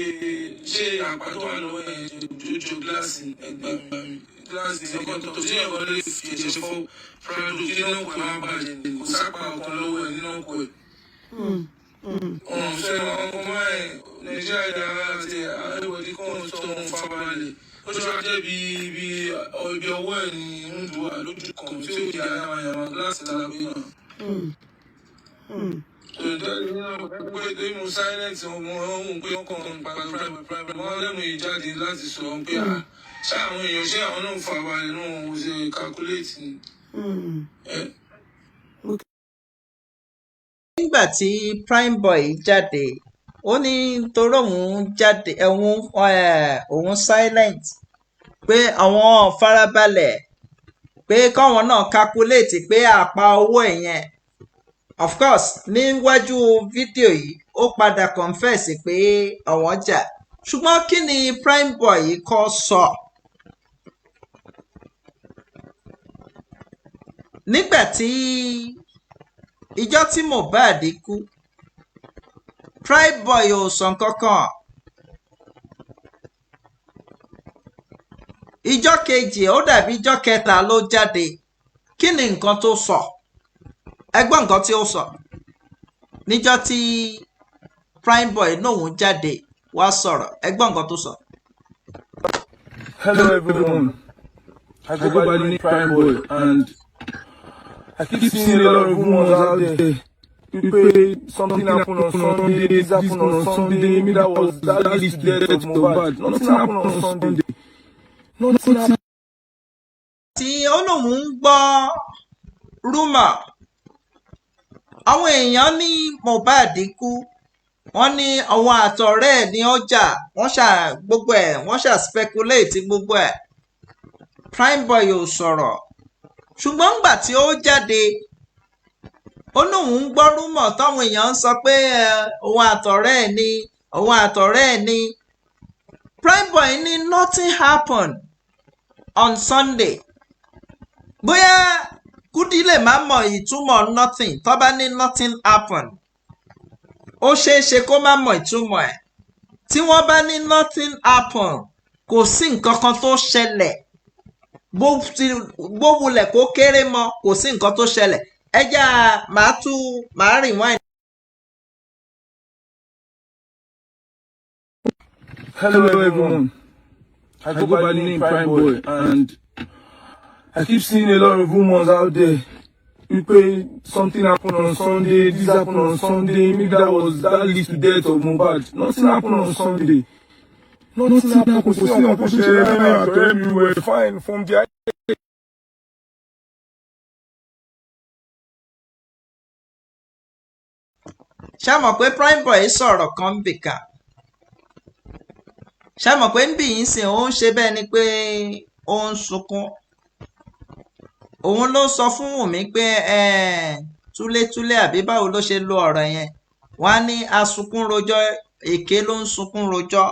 ṣé àpá tó wà lọ́wọ́ yẹn jójó gíláàsì ẹgbà mi, gíláàsì ẹ̀kọ́ tó ṣé ẹ̀kọ́ lè fi ẹ̀ṣẹ̀ fọ́ Prado kí náà kò má bàjẹ́, kò sápá ọ̀kan lọ́wọ́ ẹ̀ nínú ọkọ̀ ẹ̀. Ọ̀hún ṣe àwọn ọmọ ẹ̀ Nàìjíríà yàrá àti everybody kàn tó ń farabalẹ̀. Ó ṣe wá jẹ́ bí ibi ọwọ́ ẹ̀ ní ń dùn wà lójú kan tí ó di àyàmàyàmà gíláàsì lágbé náà. Pé mo silent wọn, ohun pé wọn kàn ń pa private private wọn lẹ́nu ìjáde láti sọ pé à ṣé àwọn èèyàn, ṣé àwọn náà ń fa balẹ̀ náà, wọn ṣe calculate ni. Nígbà tí Prime Boy jáde, ó ní torí òun jáde, òun silent pé àwọn farabalẹ̀ pé káwọn náà calculate pé àpá owó ẹ̀ yẹn. Of course, níwájú fídíò yìí, ó padà confess pé àwọn jà, ṣùgbọ́n kí ni Prime Boy kọ́ sọ nígbà tí ìjọ tí Mohbad kú? Prime Boy ò sọ nǹkan kan. Ìjọ kejì, ó dàbí ìjọ kẹta ló jáde. Kí ni nǹkan tó sọ? Ẹ gbọ́ nǹkan tí ó sọ níjọ́ tí Prime Boy lòun jáde wá sọ̀rọ̀. Ẹ gbọ́ nǹkan tó sọ. Hello everyone. I go by the name Prime Boy and I keep seeing a lot of rumors out there. People, something happened on Sunday, this happened on Sunday, maybe that was that leads to death of Mohbad. Nothing happened on Sunday. Nothing happened. Tí ó lóun ń gbọ́ rumour, àwọn èèyàn ní Mohbad kú, wọ́n ní àwọn àtọ̀rẹ́ ẹ̀ ní ọjà, wọ́n ṣà gbogbo ẹ̀, wọ́n ṣà speculate gbogbo ẹ̀. Prime Boy ò sọ̀rọ̀, ṣùgbọ́n ńgbà tí ó jáde, ó lóun ń gbọ́ rumour táwọn èèyàn ń sọ pé òun àtọ̀rẹ́ ẹ̀ ní Òun àtọ̀rẹ́ ẹ̀ ní. Prime Boy ní nothing happened on Sunday. Bóyá Kudi lè má mọ ìtumọ̀ nothing. Tó bá ní nothing happen, ó ṣeé ṣe kó má mọ ìtumọ̀ ẹ̀. Tí wọ́n bá ní nothing happen, kò sí nǹkan kan tó ṣẹlẹ̀, bó wulẹ̀ kó kéré mọ́, kò sí nǹkan tó ṣẹlẹ̀. Ẹ jẹ́ màá tú màá rewind. Hello everyone. I go by the name Prime Boy and I keep seeing a lot of rumors out there. Wípé something happened on Sunday, this happened on Sunday, maybe that was that leads to death of Mohbad. Nothing happened on Sunday. Nothing happened. Kò sí nǹkan tó ṣẹlẹ̀ láàrin àtọ̀rẹ́ mi. We were fine from the Ṣá mọ̀ pé Prime Boy sọ̀rọ̀ kan bì kan? Ṣá mọ̀ pé ń bì yín sìn, ó ń ṣe bẹ́ẹ̀ ni pé ó ń sunkún. Òun ló sọ fún Wùnmí pé túlétúlé, àbí báwo ló ṣe lo ọ̀rọ̀ yẹn? Wọ́n á ní asunkún rojọ́, èké ló ń sunkún rojọ́.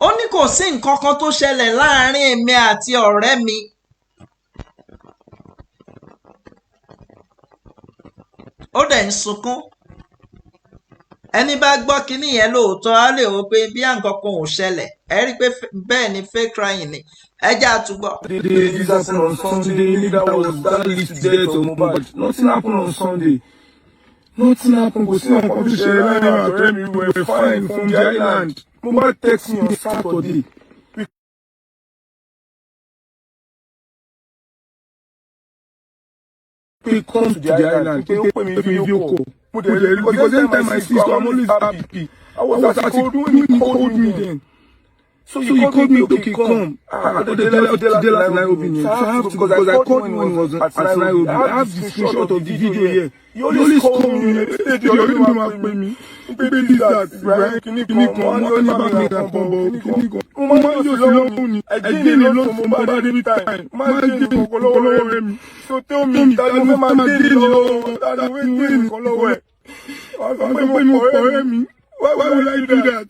Ó ní kò sí nǹkan kan tó ṣẹlẹ̀ láàrin èmi àti ọ̀rẹ́ mi. Ó dẹ̀ ń sunkún. Ẹni bá gbọ́ kinní yẹn lóòótọ́ á lè wò pé bí nǹkan kan ò ṣẹlẹ̀. Ẹ rí i pé bẹ́ẹ̀ ni, fake crying ni. Ẹ jẹ́ àtúgbọ̀. This happened on Sunday, maybe that was that leads to death of Mohbad. Nothing happened on Sunday. Nothing happened. Kò sí nǹkan tó ṣẹlẹ̀ láàrin àtọ̀rẹ́ mi. We were fine from the island. Mohbad text me on Saturday. Pé come to the island. Pé ó pè mí video call. Mo dẹ̀ rí, because anytime I see you, I'm always happy. I was at Ikorodu when he called me then. So he called me, okay, come. Ah, Odedele at Nairobi ni. So I have to, because I called him when he was at Nairobi. I have the screenshot of the video here. He always call me. Ọ̀rẹ́ mi máa pè mí. Pé this that, Ibrahim kìíní kan, wọ́n ní bá mi kan bọ̀ kìíní kan. Mo máa ń yọ̀ sí lọ́wọ́ ni. I gain a lot from Mohbad every time. Máa ń gain nǹkan lọ́wọ́ ọ̀rẹ́ mi. So tell me, ta ni mo fẹ́ máa gain lọ́wọ́? Ta ni mo fẹ́ gain nǹkan lọ́wọ́ ẹ̀? Wọ́n sọ pé mo kọ̀ ọ̀rẹ́ mi. Why would I do that?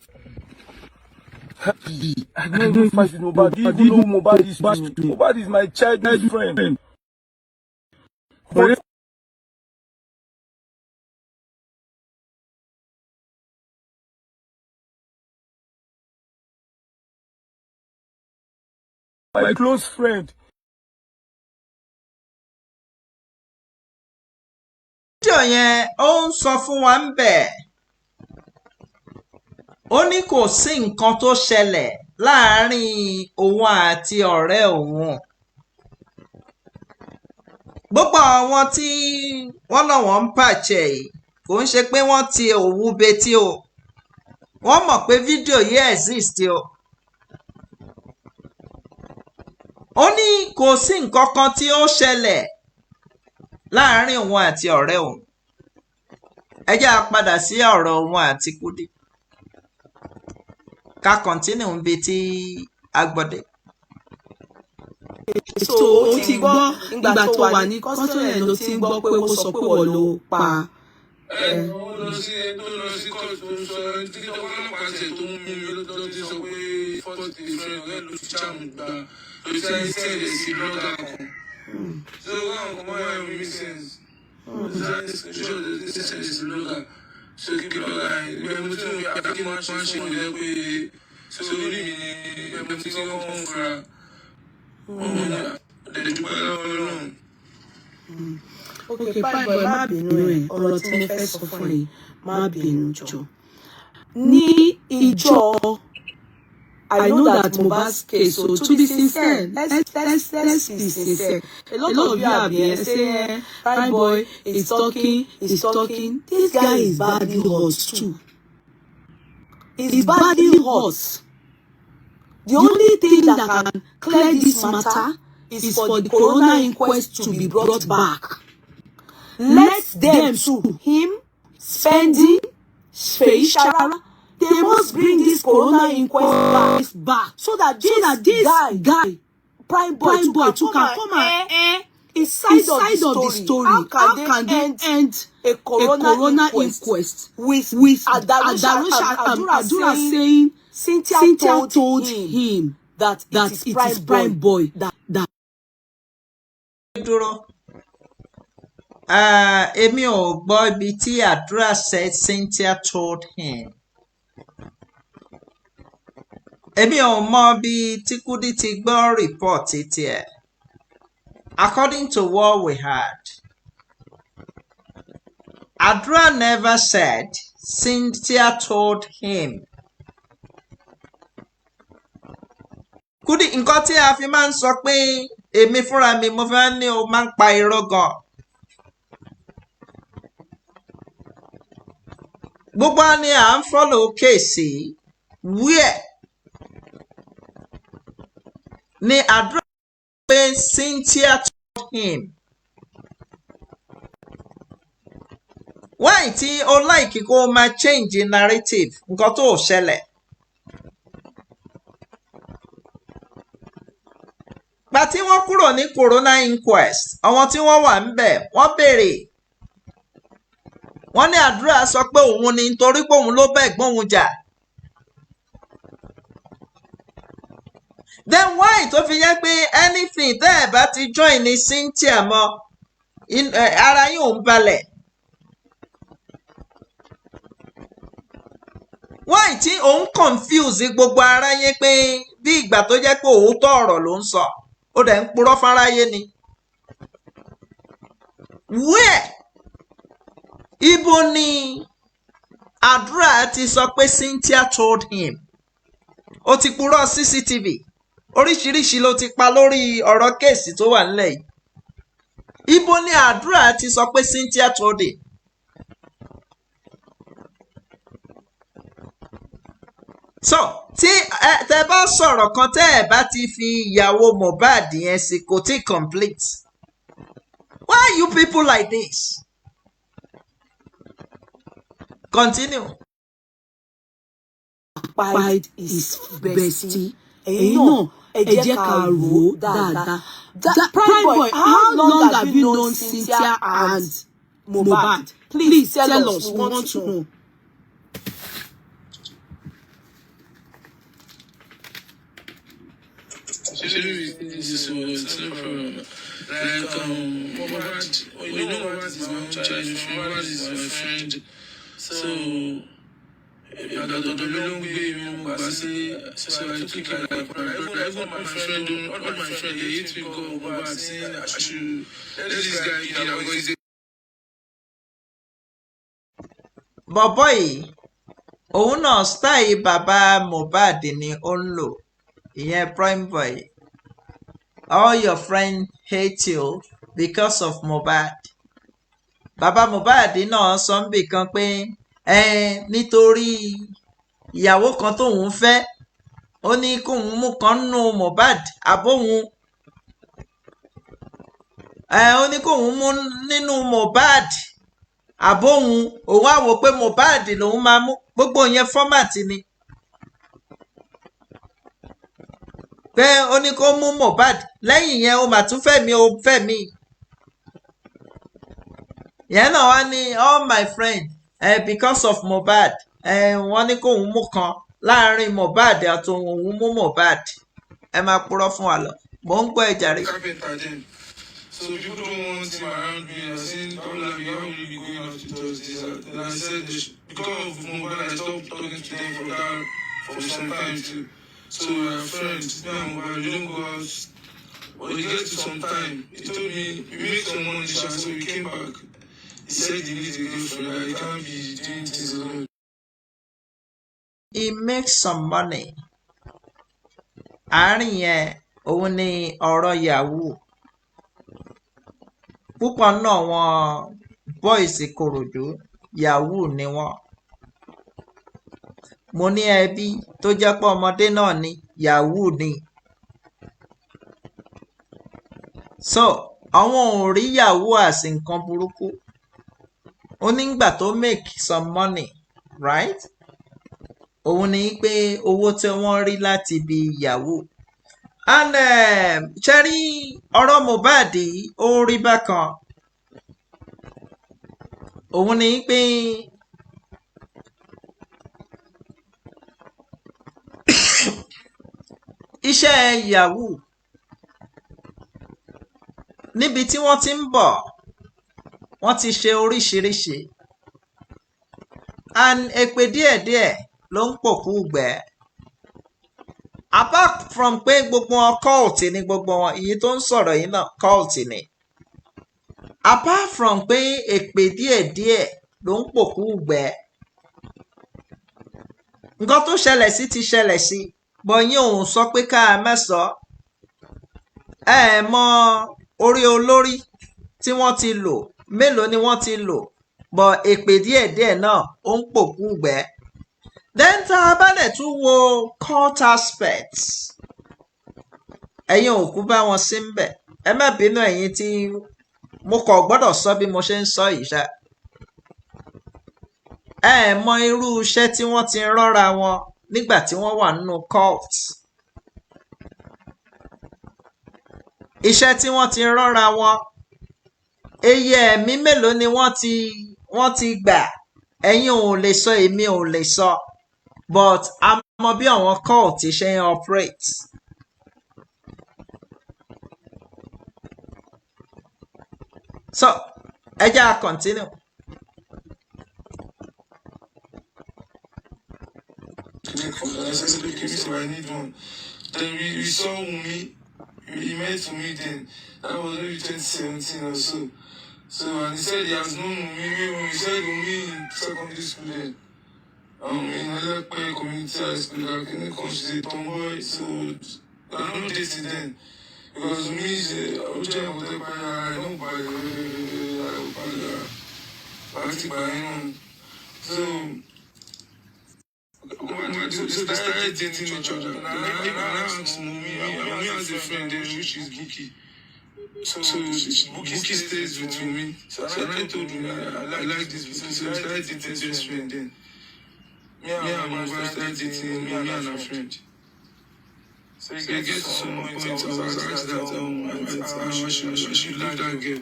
I don't even fight with Mohbad. Do you even know who Mohbad is to me? Mohbad is my childhood friend. But my close friend. Fídíò yẹn, ó ń sọ fún wa ń bẹ̀, ó ní kò sí nǹkan tó ṣẹlẹ̀ láàárín òun àti ọ̀rẹ́ òun. Gbogbo àwọn tí wọ́n lọ́wọ́ ń pàṣẹ yìí, kò ń ṣe pé wọ́n ti òwú betí o. Wọ́n mọ̀ pé fídíò yìí exist o. Ó ní kò sí nǹkan kan tí ó ṣẹlẹ̀ láàárín òun àti ọ̀rẹ́ òun. Ẹ jẹ́ á padà sí ọ̀rọ̀ òun àti Kudi, ká continue níbi tí a gbọ́dé. So o ti gbọ́, ìgbà tó wà ní custody ló ti ń gbọ́ pé kó sọ pé wọ́n ló pa? Ẹ ó lọ sí, ẹ tó lọ sí court tó ń sọ tí ọlọ́pàá ṣe tó mú mi ló ti sọ pé first friend rẹ ló fi charm gbà ló ti send ẹ̀ sí blogger kan. So àwọn kan máa ń make sense. Screenshot ló ti send ẹ̀ sí blogger. So kí blogger yẹn ìgbẹ́ mo tí mo àbí kí wọ́n ṣe ṣe ìjẹ́ pé so orí mi ni ìgbẹ́ mo tí wọ́n kọ́ fura. Wọ́n mú mi dẹ̀dúpẹ́ lọ́wọ́ Ọlọ́run. Ok, Prime Boy, má bínú. Ẹ ọ̀rọ̀ tí mo fẹ́ sọ fún ẹ, má bínú jọ. Ní ìjọ, I know that Mohbad's case, so to be sincere, let's be sincere. A lot of you have been saying, Prime Boy is talking, is talking. This guy is badly hurt too. He's badly hurt. The only thing that can clear this matter is for the coroner inquest to be brought back. Let them too, him, Spending, Shara, they must bring this coroner inquest back so that this, so that this guy, Prime Boy, Prime Boy too can come and air His side, side of the story, how how can they end a a coroner inquest with Adarusha, Adura Adura saying saying Cynthia, Cynthia told him him that, that it is Prime Boy that Dúró. Ah, èmi ò gbọ́ ibi tí Àdúrà said Cynthia told him. Èmi ò mọ bí tí Kudi ti gbọ́ report tiẹ̀. According to what we heard, Àdúrà never said Cynthia told him. Kudi, nǹkan tí a fi máa ń sọ pé èmi fúnra mi mo fi máa ń ní o máa ń pa irọ́ gan. Gbogbo wa ni à ń follow case where ni Àdúrà pé Cynthia told him. Why tí o like kó o máa change narrative nǹkan tó ò ṣẹlẹ̀? Gbà tí wọ́n kúrò ní coroner inquest, àwọn tí wọ́n wà ńbẹ̀ wọ́n béèrè. Wọ́n ní Àdúrà sọ pé òun ni nítorí pé òun ló bá ẹ̀gbọ́n òun jà. Then why tó fi jẹ́ pé anything tẹ́ ẹ̀ bá ti join ní Cynthia mọ́, ara yín ò ń balẹ̀? Why tí òun confuse gbogbo aráyé pé bí ìgbà tó jẹ́ pé òótọ́ ọ̀rọ̀ ló ń sọ, ó dẹ̀ ń purọ́ fáráyé ni? Where? Ibo ni Àdúrà ti sọ pé Cynthia told him? Ó ti purọ́ CCTV. Oríṣiríṣi ló ti pa lórí ọ̀rọ̀ case tó wà nílẹ̀ yìí. Ibo ni Àdúrà ti sọ pé Cynthia told him? So tí ẹ tẹ bá sọ̀rọ̀ kan tẹ́ ẹ bá ti fi ìyàwó Mohbad yẹn sí, kò tí complete. Why are you people like this? Continue. Kpaid his bestie. Ẹ̀yin náà, ẹ jẹ́ ká rò ó dáadáa. Prime Boy, how long have you known Cynthia and Mohbad? Please tell us, we want to know. So it's no problem. Like Mohbad, you know Mohbad is my own child. Mohbad is my friend. So ọ̀dọ̀ mi ló ń gbé mi, mo gbà sílé. So I took it like my brother. Even my friend, all my friend, they hate me because Mohbad saying I should let this guy be because he's a Bọ̀bọ́ yìí, òun náà style bàbá Mohbad ni ó ń lò, ìyẹn Prime Boy. All your friends hate you because of Mohbad. Bàbá Mohbad náà sọ ń bì kan pé nítorí ìyàwó kan tóun fẹ́, ó ní kóun mú kan nínú Mohbad àbóhun, ó ní kóun mú nínú Mohbad àbóhun, òun á wò pé Mohbad lòun máa mú. Gbogbo yẹn format ni pé ó ní kó mú Mohbad. Lẹ́yìn yẹn ó mà tún fẹ́ mi, ó fẹ́ mi yẹn náà wá ní all my friend because of Mohbad, wọ́n ní kóun mú kan láàrin Mohbad àti òun, òun mú Mohbad. Ẹ máa purọ́ fún wa lọ, mò ń gbọ́ ẹ jàre. Carpenter then. So people don't want him around me. I said, how will I be, how will you be going out with us? This, that? Then I said, because of Mohbad, I stopped talking to them for that for some time too. So we are friends. Me and Mohbad, we don't go out. But we get to some time. He told me we make some money, sha, so we came back. He said he needs a girlfriend, that he can't be doing things alone. He makes some money. Àárín yẹn òun ni ọ̀rọ̀ yahoo. Púpọ̀ náà wọn boys Ìkòròdú, yahoo ni wọ́n. Mo ní ẹbí tó jẹ́ pé ọmọdé náà ni yahoo ni. So àwọn ò rí yahoo as nǹkan burúkú. Ó nígbà tó make some money, right? Òun ni pé owó tí wọ́n rí láti ibi yahoo. And ṣe rí ọ̀rọ̀ Mohbad yìí, ó rí bákan. Òun ni pé iṣẹ́ yahoo níbi tí wọ́n ti ń bọ̀, wọ́n ti ṣe oríṣiríṣi, and èpè díẹ̀díẹ̀ ló ń pòkú gbẹ́. Apart from pé gbogbo wọn cult ni, gbogbo wọn, èyí tó ń sọ̀rọ̀ yìí náà cult ni. Apart from pé èpè díẹ̀díẹ̀ ló ń pòkú gbẹ́, nǹkan tó ṣẹlẹ̀ sí ti ṣẹlẹ̀ sí bọ̀yìn, òun sọ pé ká má sọ ẹ mọ orí olórí tí wọ́n ti lò mélòó ni wọ́n ti lò bọ̀, èpè díẹ̀díẹ̀ náà ó ń pòkú gbẹ́. Then tá a bá dẹ̀ tún wo cult aspects, ẹ̀yin òkú bá wọn sí ń bẹ̀. Ẹ má bínú, ẹ̀yin tí mo kàn gbọ́dọ̀ sọ bí mo ṣe ń sọ yìí ṣá. Ẹ mọ irú iṣẹ́ tí wọ́n ti rọ́ra wọn nígbà tí wọ́n wà nínú cult, iṣẹ́ tí wọ́n ti rọ́ra wọn, iye ẹ̀mí mélòó ni wọ́n ti gbà, ẹ̀yin ò lè sọ, èmi ò lè sọ, but a mọ bí àwọn cult ṣe ń operate. So ẹ jẹ́ a continue. I said, okay, so I need one. Then we saw Wunmi. We met Wunmi then. That was maybe 2017 or so. So, and he said he has known Wunmi. We said Wunmi in secondary school then. In Elepe Community High School, like, in the she's a tomboy, so I don't dating then. Because me is a I don't buy, I don't buy. So, so they started dating each other. And I asked Wunmi, Wunmi has a friend there, which is Buki. So Buki stays with Wunmi. So I told Wunmi, I like this Buki. So we started dating best friend then. Me and Mohbad started dating, me and her friend. So you get to some point, I was asked that I should leave that girl.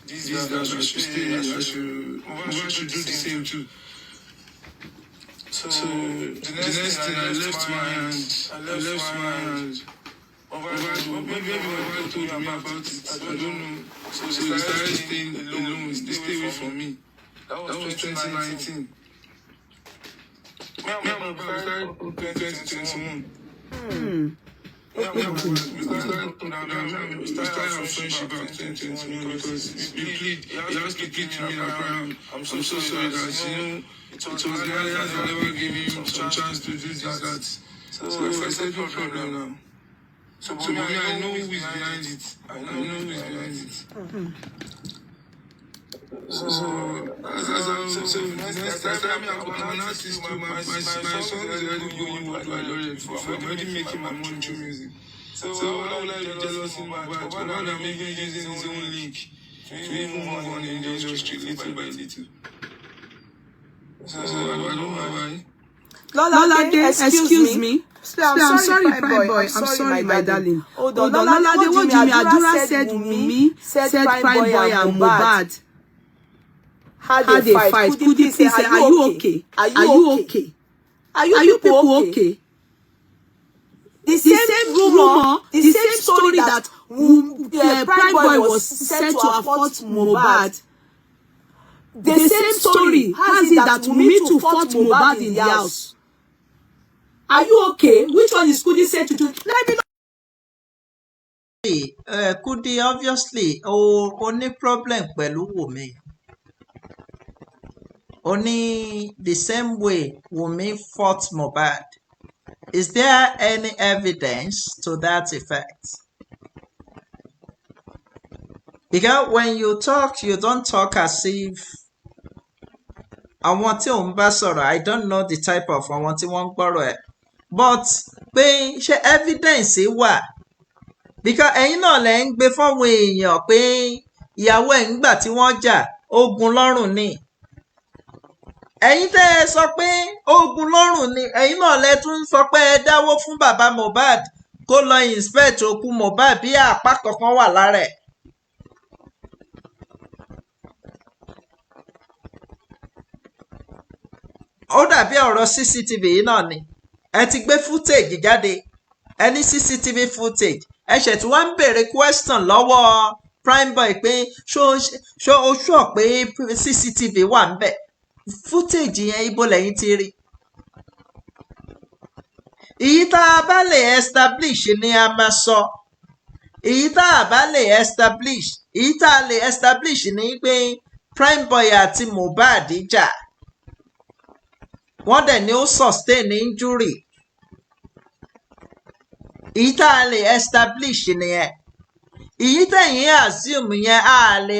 This, that, I should stay, I should, Mohbad should do the same too. So the next thing, I left my hand. I left my hand. Maybe Mohbad told me about it. I don't know. So they started staying alone. They stay away from me. That was 2019. Me and Mohbad started 2021. Me and Mohbad, we started our friendship back 2021 because he plead, he has to plead to me that I'm so sorry that, you know, it was the alias that never gave him some chance to do this, that. So I said, no problem now. So, but me, I know who is behind it. I know who is behind it. So, so next time I'm an artist too. My song is already going worldwide already. I'm already making my money through music. So why would I be jealous in my batch? Why would I be using his own link to even move on in the industry little by little? So I don't know why. Lolade, excuse me. I'm sorry, Prime Boy. I'm sorry, my darling. Hold on, Lolade, what Jimmy Adura said, Wunmi said Prime Boy and Mohbad had a fight. Kudi, please say, are you okay? Are you okay? Are you people okay? The same rumor, the same story that Prime Boy was said to have fought Mohbad. The same story has it that Wunmi to fought Mohbad in the house. Are you okay? Which one is Kudi said to do? Let me know. Kudi, obviously o ní problem pẹ̀lú Wunmi. O ní the same way Wunmi fought Mohbad. Is there any evidence to that effect? Because when you talk, you don't talk as if àwọn tí òun bá sọ̀rọ̀, I don't know the type of àwọn tí wọ́n ń gbọ́rọ̀ ẹ̀, but pé ṣé evidence wà? Because ẹ̀yin náà lẹ̀ ń gbé fọ́wọn èèyàn pé ìyàwó ẹ̀ ń gbà tí wọ́n jà, ogun lọ́rùn ni. Ẹ̀yin tẹ́ ẹ sọ pé ogun lọ́rùn ni, ẹ̀yin náà lẹ tún sọ pé ẹ dáwó fún bàbá Mohbad. Kó lọ inspect òkú Mohbad bí àpá kankan wà lára ẹ̀. Ó dàbí ọ̀rọ̀ CCTV yìí náà ni. Ẹ ti gbé footage jáde, ẹ ní CCTV footage. Ẹ ṣẹ̀ tí wọ́n ń béèrè question lọ́wọ́ Primeboy pé ṣó o sure pé CCTV wà ń bẹ̀? Footage yẹn, ibo lẹ́yìn ti rí? Èyí tá a bá lè establish ni a máa sọ. Èyí tá a bá lè establish, èyí tá a lè establish ni pé Primeboy àti Mohbad jà, wọ́n dẹ̀ ní ó sustain injury. Èyí tá a lè establish nìyẹn. Èyí tẹ̀yìn assume yẹn, a lè